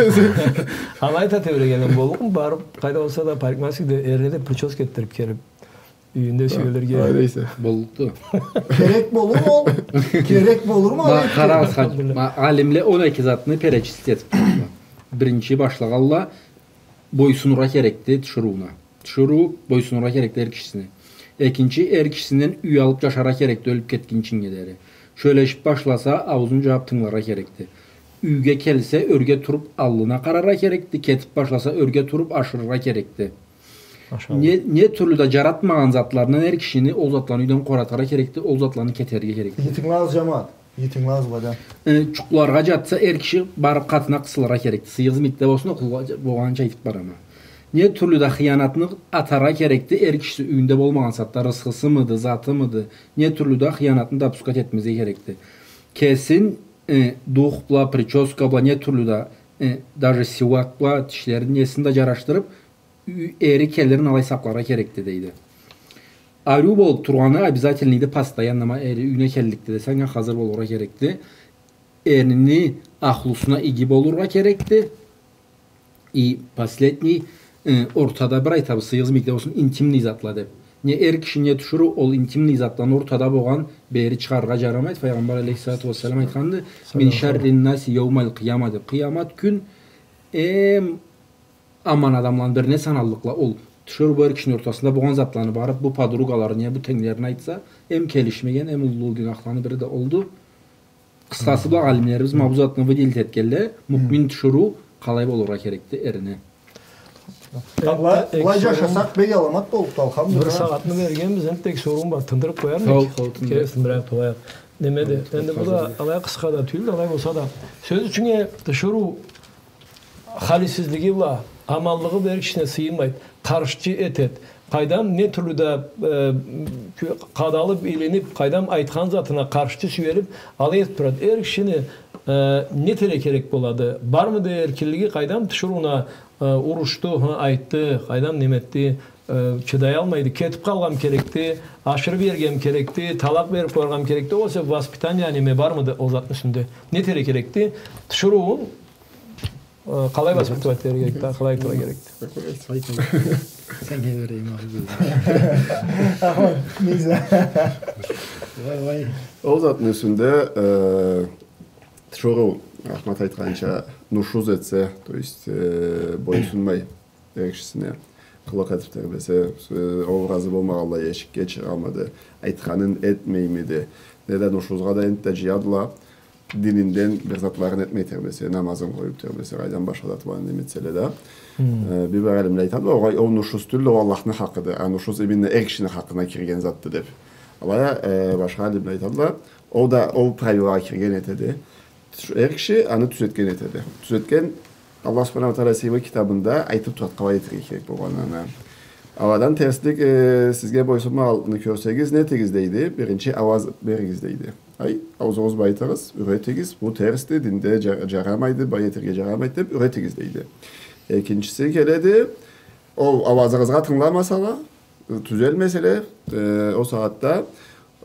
Алай да тебрегеним боллукъму, барып, къайда болса да парикмахерскийде эрине да прическа этдирип келип, юйюнде сюелирге. Алай эсе. Боллукъду. Керек болурму ол? Керек болурму ол? Ма, къарагъыз, ха-, ма, алимле он эки затны перечислить этип тургъанла. Биринчи башлагъанла бойсунургъа керекди тиширыуна. Тиширыу бойсунургъа керекди эр кишисине. Экинчи, эр кишисинден юй алып джашаргъа керекди ёлюп кетгинчиннге дери. Сёлешип башласа, ауузун джаап тынгыларгъа керекди. Юйге келсе, ёрге туруп аллына къараргъа керекди, кетип башласа, ёрге туруп ашырыргъа керекди. Машалла. Не, не тюрлю да джаратмагъан затларындан эр кишини ол затланы юйден къоратыргъа керекди, ол затланы кетерирге керекди. Иги тынгылагъыз, джамагъат. Иги тынгылагъыз, бада. Э, джукъларгъа джатса, эр киши барып къатына къысылыргъа керекди. Сыйыгъыз мийикде болсун, окъугъа болгъанынча айтып барама. Не тюрлю да хыянатны атаргъа керекди, эр кишиси юйюнде болмагъан сагъатда, рысхысымыды, затымыды, не тюрлю да хыянатны допускать этмезге керекди. Кесин, э, дух бла, прическа бла, не тюрлю да, э, даже сивак бла, тишлерин, несин да джарашдырып, Ю-, эри келирин алай сакъларгъа керекди, дейди. Ариу болуп тургъаны обязательныйди, постоянно, ма, эри юйюне келликди десе, анга хазыр болургъа керекди. Эрини ахлусуна иги болургъа керекди. И последний, э, ортада бир айтабыз, сыйыгъыз мийикде болсун, интимный затла деп. Не эр киши, не тиширыу ол интимный затланы ортада болгъан бери чыгъарыргъа джарамайды. Файгъамбар алейхиссалату уассалам айтханды, «Мин шаррин наси яумал къияма» деп. Къыямат кюн эм аман адамланы бирине саналлыкъла ол. Тиширыу бла эр кишини ортасында болгъан затланы барып, бу подругаларына, бу тенглерине айтса, эм келишмеген, эм уллу гюнахланы бири да олду. Къысхасы бла, алимлерибиз ма бу затны выделить этгенле, муъмин тиширыу къалай болургъа керекди эрине. Алай, алай джашасакъ, бек аламат боллукъду, алхамдулиллах. Бир сагъатны бергенбиз, энтда эки соруум бар, тындырыб къоярмы? Хо, хо, тындыр. Кересин бир ай къояйыкъ. Немеди, энди бу да алай къысха да тюйюл, алай болса да. Сёз ючюн, э, тиширыу халисизлиги бла, аманлыгъы бла эр кишиге сыйынмайды, къаршчы этеди. Къайдам, не тюрлю да, э, кю-, къадалыб, илиниб, къайдам, айтхан затына къаршчы сюелиб, алай этиб турады. Эр кишини, э, не этерге керек болады? Бармыды эркинлиги, къайдам, тиширыуна, э, урушду, хы, айтды, къайдам, неме этди, э, чыдаялмайды, кетиб къалыргъамы керекди, ашырыб иериргеми керекди, талакъ бериб къояргъамы керекди, огъесе воспитание неме бармыды ол затны юсюнде? Не этерге керекди? Тиширыуун Э, къалай воспитывать этерге керекди, къалай айтыргъа керекди? Сен не берейим, ахы, бюлдюм. Ахмат, нейсе. Вай, вай. Ол затны юсюнде, э, тиширыу, Ахмат айтханча, нушуз этсе, то есть, э, бойсунмай эр кишисине, къылыкъ этиб тебресе, э, ол разы болмагъанлай эшикге чыгъамыды, айтханын этмеймиди, неда нушузгъа да энтда джыядыла, дининден бир затларын этмей тебресе, намазын къоюб тебресе, къайдам, башха зат бла неме этселе да. Хм. Э, бир-бир алимле айтады, огъай, ол нушуз тюлдю, ол Аллахны хакъыды. А нушуз именно эр кишини хакъына кирген затды деб. Алай а, э, башха алимле айтадыла, ол да ол правилагъа кирген этеди. Ш-, эр киши аны тюзетген этеди. Тюзетген, Аллах Субханаху уа Тагъала сыйлы китабында айтыб турады къалай этерге керек болгъанын. Аладан терслик, э, сизге бойсунмагъанлыкъны кёрсегиз, не этигиз дейди? Биринчи ауаз беригиз дейди. Ай, ауузугъуз бла айтыгъыз, юретигиз, бу терсди, динде джа-, джарамайды, былай этерге джарамайды деб юретигиз дейди. Экинчиси келеди, ол ауазыгъызгъа тынгыламасала, тюзелмеселе, э, ол сагъатда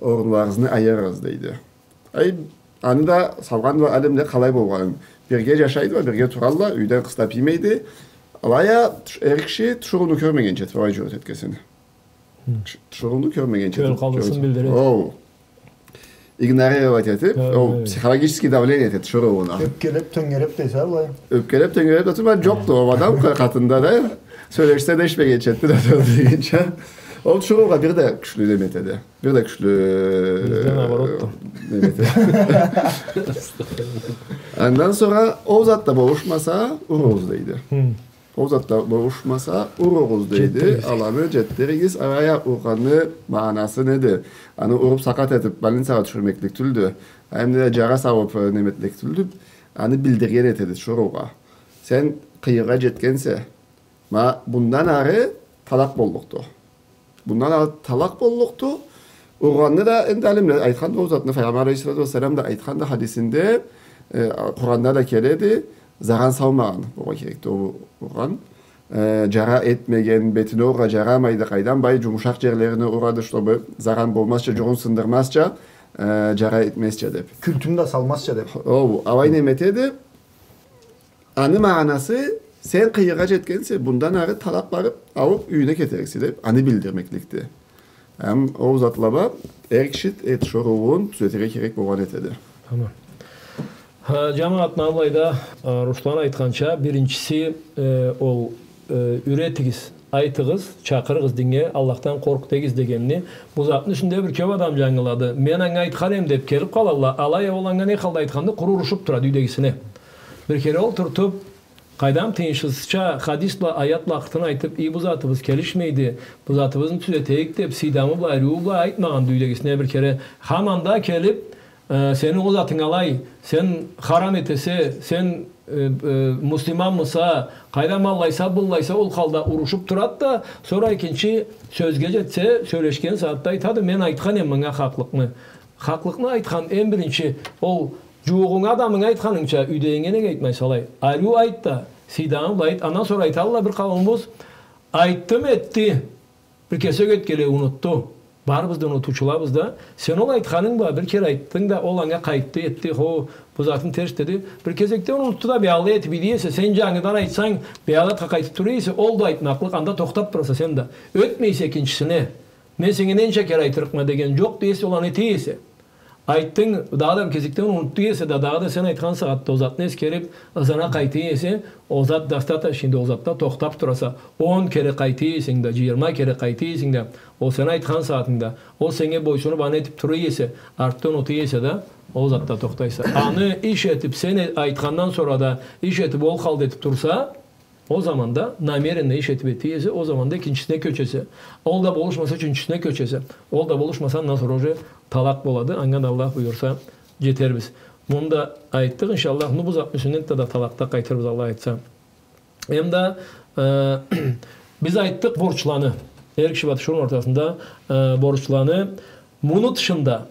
орунларыгъызны айырыгъыз дейди. Ай, аны да салгъан бла алимле къалай болгъанын. Бирге джашайдыла, бирге туралла, юйден къыстаб иймейди. Алай а тш-, эр киши тиширыуну кёрмегенча, алай джюрютеди кесин. Хы. Тш-, тиширыуну кёрмегенча. Кёл къалдырсын билдиреди. Оу. Игнорировать этиб, хы, ол психологический давление этеди тиширыугъа. Ёпкелеб, тёнгереб десе алай. Ёпкелеб, тёнгереб да турмайды, джокъду ол адам къатында да. Сёлешсе да эшитмегенча этеди да, сёлешгенча. Ол тиширыугъа бир да кючлю неме этеди. Бир да кючлю, э, неме этеди. Андан сора ол зат да болушмаса, уругъуз дейди. Хы. Ол зат да болушмаса, уругъуз дейди. Джетдиригиз. Аланы джетдиригиз. Алай а ургъанны магъанасы неди? Аны уруб сакъат этиб, больницагъа тюшюрмеклик тюлдю. Эм да джара салыб, э, неме этмеклик тюлдю. Аны билдирген этеди тиширыугъа. Сен къыйыргъа джетгенсе, ма, бундан ары талакъ боллукъду. Бундан ары талакъ боллукъду. Ургъанны да, энди алимле айтханды ол затны, Файгъамбар алейхиссалату уассалам да айтханды хадисинде, э, Къуранда да келеди, заран салмагъан болургъа керекди ол ургъан. Э, джара этмеген, бетине урургъа джарамайды, къайдам, былай джумушакъ джерлерине урады, чтобы заран болмазча, джугъун сындырмазча, э, джара этмезча деб. Кюлтюн да салмазча деб. Оу, алай неме этеди. Аны магъанасы, сен къыйыргъа джетгенсе, бундан ары талакъ барыб, алыб, юйюнге кетериксе деб, аны билдирмекликди. Эм ол затла бла эр киши, э, тиширыуун тюзетирге керек болгъан этеди. Тамам. Хы, джамагъат, ма былайда, э, Руслан айтханча, биринчиси, э, ол, э, юретигиз, айтыгъыз, чакъырыгъыз динге, Аллахдан къоркъ дегиз дегенни. Бу затны юсюнде бир кёб адам джангылады. Мен анга айтхан эм деб келиб къалалла. Алай а ол анга не халда айтханды, къуру урушуб турады юйдегисине. Бир кере олтуртуб, къайдам, тыйыншсызча хадис бла, аят бла акъыртын айтыб, ий, бу затыбыз келишмейди, бу затыбызны тюзетейик деб, сыйдамы бла, ариуу бла айтмагъанды юйдегисине бир кере. Хаманда келиб, э, сени ол затынг алай, сен харам этесе, сен, э, э, муслиманмыса, къайдам, аллайса, быллайса, ол халда урушуб турады да, сора экинчи сёзге джетсе, сёлешген сагъатда айтады, мен айтхан эм мынга хакълыкъны. Хакълыкъны айтхан, эм биринчи, ол джууугъунга, адамынга айтханынгча, юйдегинге нек айтмайса алай? Ариу айт да, сыйдамы бла айт. Андан сора айталла бир къауумубуз, айтдым, этди. Бир кесек этгенлей унутду. Барыбыз да унутуучулабыз да. Сен ол айтханынг бла бир кере айтдынг да, ол анга къайтды, этди, хо, бу затым терс деди. Бир кесекден унутду да, биягъылай этиб ийди эсе, сен джангыдан айтсанг, биягъы затха къайтыб тура эсе, ол да айтмакълыкъ, анда тохтаб тураса сен да. Ётмейсе экинчисине. Мен сеннге ненча кере айтырыкъма деген джокъ дей эсе, ол аны эте эсе. Айтдынг, дагъыда бир кесекден унутду эсе да, дагъыда сен айтхан сагъатда ол затны эсгериб, ызына къайта эсе, ол зат достаточно, ол затда тохтаб тураса, он кере къайта эсенг да, джыйырма кере къайта эсенг да, ол сен айтхан сагъатынгда, ол сеннге бойсунуб, аны этиб тура эсе, артда унута эсе да, ол затда тохтайса. Аны иш этиб, сен э-, айтхандан сора да иш этиб, ол халда этиб турса, Ол заманда намеренно иш этиб эте эсе, ол заманда экинчисине кёчесе. Ол да болушмаса, ючюнчюсюне кёчесе. Ол да болушмаса, андан сора уже талакъ болады. Анга да Аллах буюрса, джетербиз. Муну да айтдыкъ, иншаллах. Ну, бу затны юсюнден да талакъда къайтырбыз, Аллах айтса. Эм да, э, биз айтдыкъ борчланы. Эр киши бла тиширыуну ортасында, э, борчланы. Муну тышында,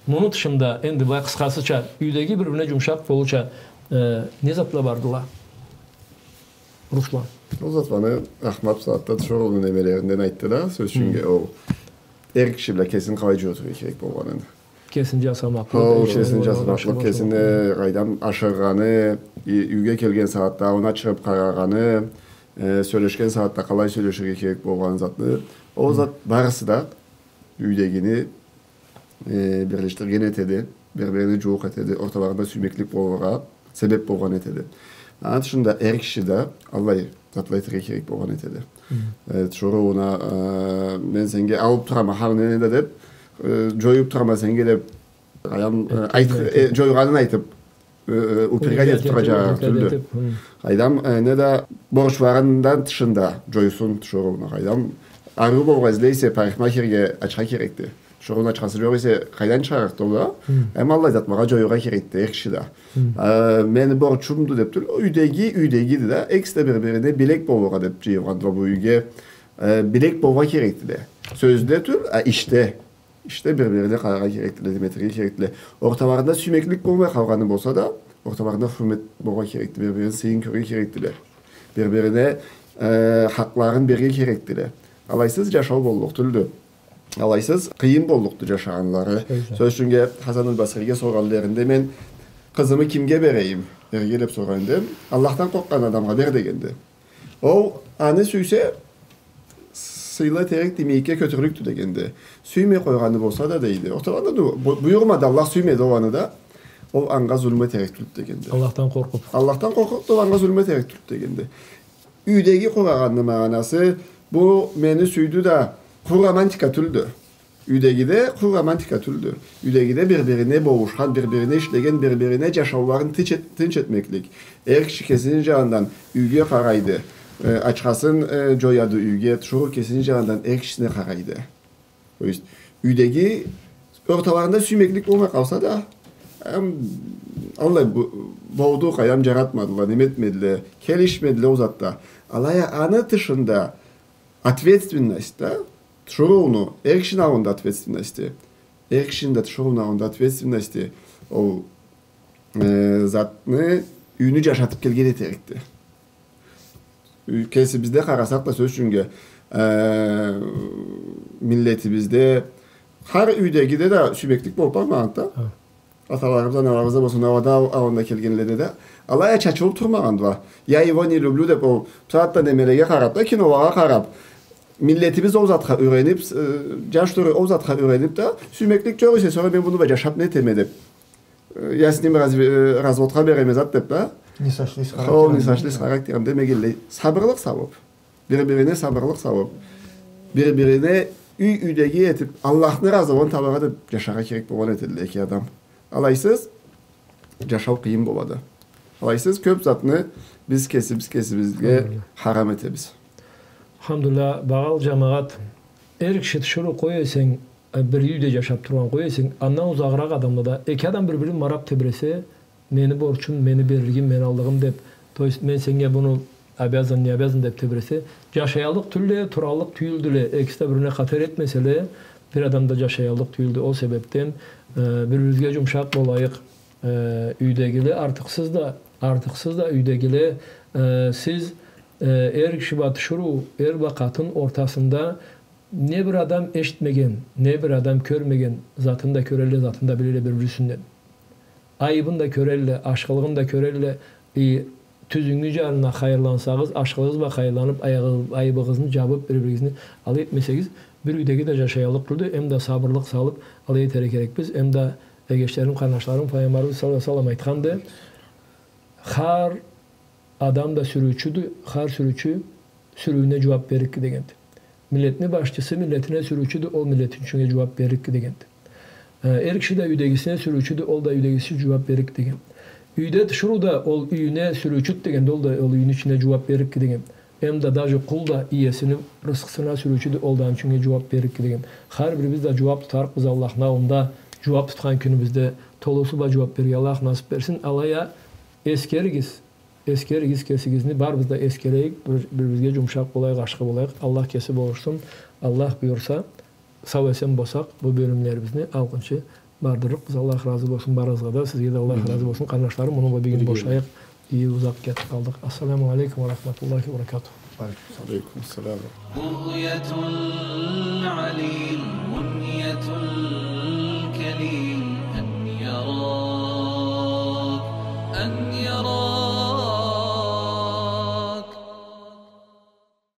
муну тышында, энди былай къысхасыча, юйдеги бир-бирине джумшакъ болурча, э, не затла бардыла? Руслан. Ол затланы Ахмат бусагъатда тиширыуну немелеринден айтды да, сёз ючюн, ол эр киши бла кесин къалай джюрютюрге керек болгъанын. Кесин джасамакълыкъ, ол кесин джасамакълыкъ, кесин, э, къайдам ашыргъаны, и-, юйге келген сагъатда аны ачырыб къарагъаны, э, сёлешген сагъатда къалай сёлеширге керек болгъан затны. Ол зат барысы да юйдегини, э, бирлешдирген этеди, бир-бирине джууукъ этеди, орталарында сюймеклик болургъа себеб болгъан этеди. Аны тышында эр киши да аллай затла этерге керек болгъан этеди. Э, тиширыуна, э, мен сеннге алыб турама, хар нени да деб, э, джоюб турама сеннге деб, къайдам, э, айт-, э, джойгъанын айтыб, э, э, упрекать этиб туражакъ тюлдю. Къайдам, э, не да борчларындан тышында джойсун тиширыуну. Къайдам, ариу болургъа излей эсе, парикмахерге ачха керекди. Тиширыуну ачхасы джокъ эсе, къайдан чыгъарыкъды ол да? Эм аллай зат бла джоюргъа керекди эр киши да. Э, мени борчумду деб тюл, юйдеги, юйдегиди да, экиси да бир-бирине билек болургъа деб джыйылгъандыла бу юйге. Э, билек болургъа керекдиле. Сёзде тюл, а ишде. Ишде бир-бирине къараргъа керекдиле, неме этерге керекдиле. Орталарында сюймеклик болмай къалгъаны болса да, орталарында хурмет болургъа керекди, бир-бирини сыйын кёрюрге керекдиле. Бир-бирине, э, хакъларын берирге керекдиле. Алайсыз джашау боллукъ тюлдю. Алайсыз къыйын боллукъду джашагъанлары. Сёз ючюннге Хасан аль-Басриге соргъанларында, мен къызымы кимге берейим, эрге деб соргъан эдим. Аллахдан къоркъгъан адамгъа бер дегенди. Ол аны сюйсе, сыйлы этерикди, мийикге кётюрлюкдю дегенди. Сюймей къойгъаны болса да, дейди. Орталарында да бу-, буюрмады, Аллах сюймеди ол аны да. Ол анга зулму этерик тюлдю дегенди. Аллахдан къоркъуб. Аллахдан къоркъуб да ол анга зулму этерик тюлдю дегенди. Юйдеги къурагъанны магъанасы, бу мени сюйдю да, къуру романтика тюлдю. Юйдегиде къуру романтика тюлдю. Юйдегиде бир-бирине болушхан, бир-бирине ишлеген, бир-бирине джашауларын тынч эт-, тынч этмеклик. Эр киши кесини джанындан юйге къарайды. Э, ачхасын, э, джояды юйге, тиширыу кесини джанындан эр кишисине къарайды. То есть, юйдеги орталарында сюймеклик болмай къалса да, эм, аллай бу-, болду, къайдам, джаратмадыла, неме этмедиле, келишмедиле ол затда. Алай а аны тышында ответственность да, тиширыуну, эр кишини аллында ответственности, эр кишини да тиширыуну аллында ответственности, ол, э, затны, юйню джашатыб келген этерикди. Кесибизде къарасакъ да, сёз ючюннге, э, миллетибизде, хар юйдегиде да сюймеклик болуб бармагъанды да. Хы. Аталарыбыз, аналарыбыз да болсун, ауада ал-, аллында келгенледе да. Алай а чачылыб турмагъандыла. «Я его не люблю» деб, ол сагъатда немелеге къараб да, кинолагъа къараб. Миллетибиз ол затха юрениб, э, джаш тёре ол затха юрениб да, сюймеклик джокъ эсе, сора мен муну бла джашаб не этеме деб. Э, я с ним разве-, э, разводха береме зат деб да. Не сошлись характером. Хо, не сошлись характером демегенлей. Сабырлыкъ салыб. Бир-бирине сабырлыкъ салыб. Бир-бирине юй-юйдеги этиб, Аллахны разылыгъын табаргъа деб джашаргъа керек болгъан этедиле эки адам. Алайсыз, джашау къыйын болады. Алайсыз, кёб затны биз кесибиз кесибизге харам этебиз. Алхамдулиллах, багъалы джамагъат, эр киши тиширыу къой эсенг, э, бир юйде джашаб тургъан къой эсенг, андан узагъыракъ адамлада эки адам бир-бирин мараб тебресе, мени борчум, мени берлигим, мени аллыгъым деб, то есть, мен сеннге муну обязан, не обязан деб тебресе, джашаяллыкъ тюлле, тураллыкъ тюйюлдюле, экиси да бир-бирине хатер этмеселе, бир адам да джашаяллыкъ тюйюлдю. Ол себебден, э, бир-бирибизге джумшакъ болайыкъ, э, юйдегиле, артыкъсыз да, артыкъсыз да юйдегиле, э, сиз, э, эр киши бла тиширыу, эр бла къатын ортасында не бир адам эшитмеген, не бир адам кёрмеген затын да кёрелле, затын да билелле бир-бири юсюнден. Айыбын да кёрелле, ашхылыгъын да кёрелле. Э, тюзюнгю джанына хайырлансагъыз, ашхылыгъыз бла хайырланыб, айыгъы-, айыбыгъызны джабыб, бир-биригизни алай этмесегиз, бир юйдеги да джашаяллыкъ тюлдю, эм да сабырлыкъ салыб, алай этерге керекбиз, эм да эгечлерим, къарнашларым, Файгъамбарыбыз саллаллаху алейхи ва саллам айтханды, хар адам да сюрюучюдю, хар сюрюучю сюрюуюне джууаб берликди дегенди. Миллетни башчысы миллетине сюрюучюдю, ол миллети ючюн джууаб берликди дегенди. Э, эр киши да юйдегисине сюрюучюдю, ол да юйдегиси ючюн джууаб берликди деген. Юйде тиширыу да ол юйюне сюрюучюдю дегенди, ол да ол юйню ичине джууаб берликди деген. Эм да даже къул да иесини рысхысына сюрюучюдю, ол да аны ючюн джууаб берликди деген. Хар бирибиз да джууаб тутарыкъбыз Аллахны аллында, джууаб тутхан кюнюбюзде толусу бла джууаб берирге Аллах насыб берсин. Алай а эскеригиз, эскеригиз кесигизни, барыбыз да эскерейик, бир, бирибизге джумушакъ болайыкъ, ашхы болайыкъ. Аллах кеси болушсун. Аллах буюрса, сау-эсен болсакъ, бу бёлюмлерибизни алгъынчы бардырырыкъбыз. Аллах разы болсун барыгъызгъа да, сизге да Аллах разы болсун. Къарнашларым, муну бла бир иги бошлайыкъ. Иги узакъ кетиб къалдыкъ. Ассаламу алейкум ва рахматуллахи ва баракатух. Алейкум ассалам. بغية العليل منية الكليل أن يراك، أن يراك.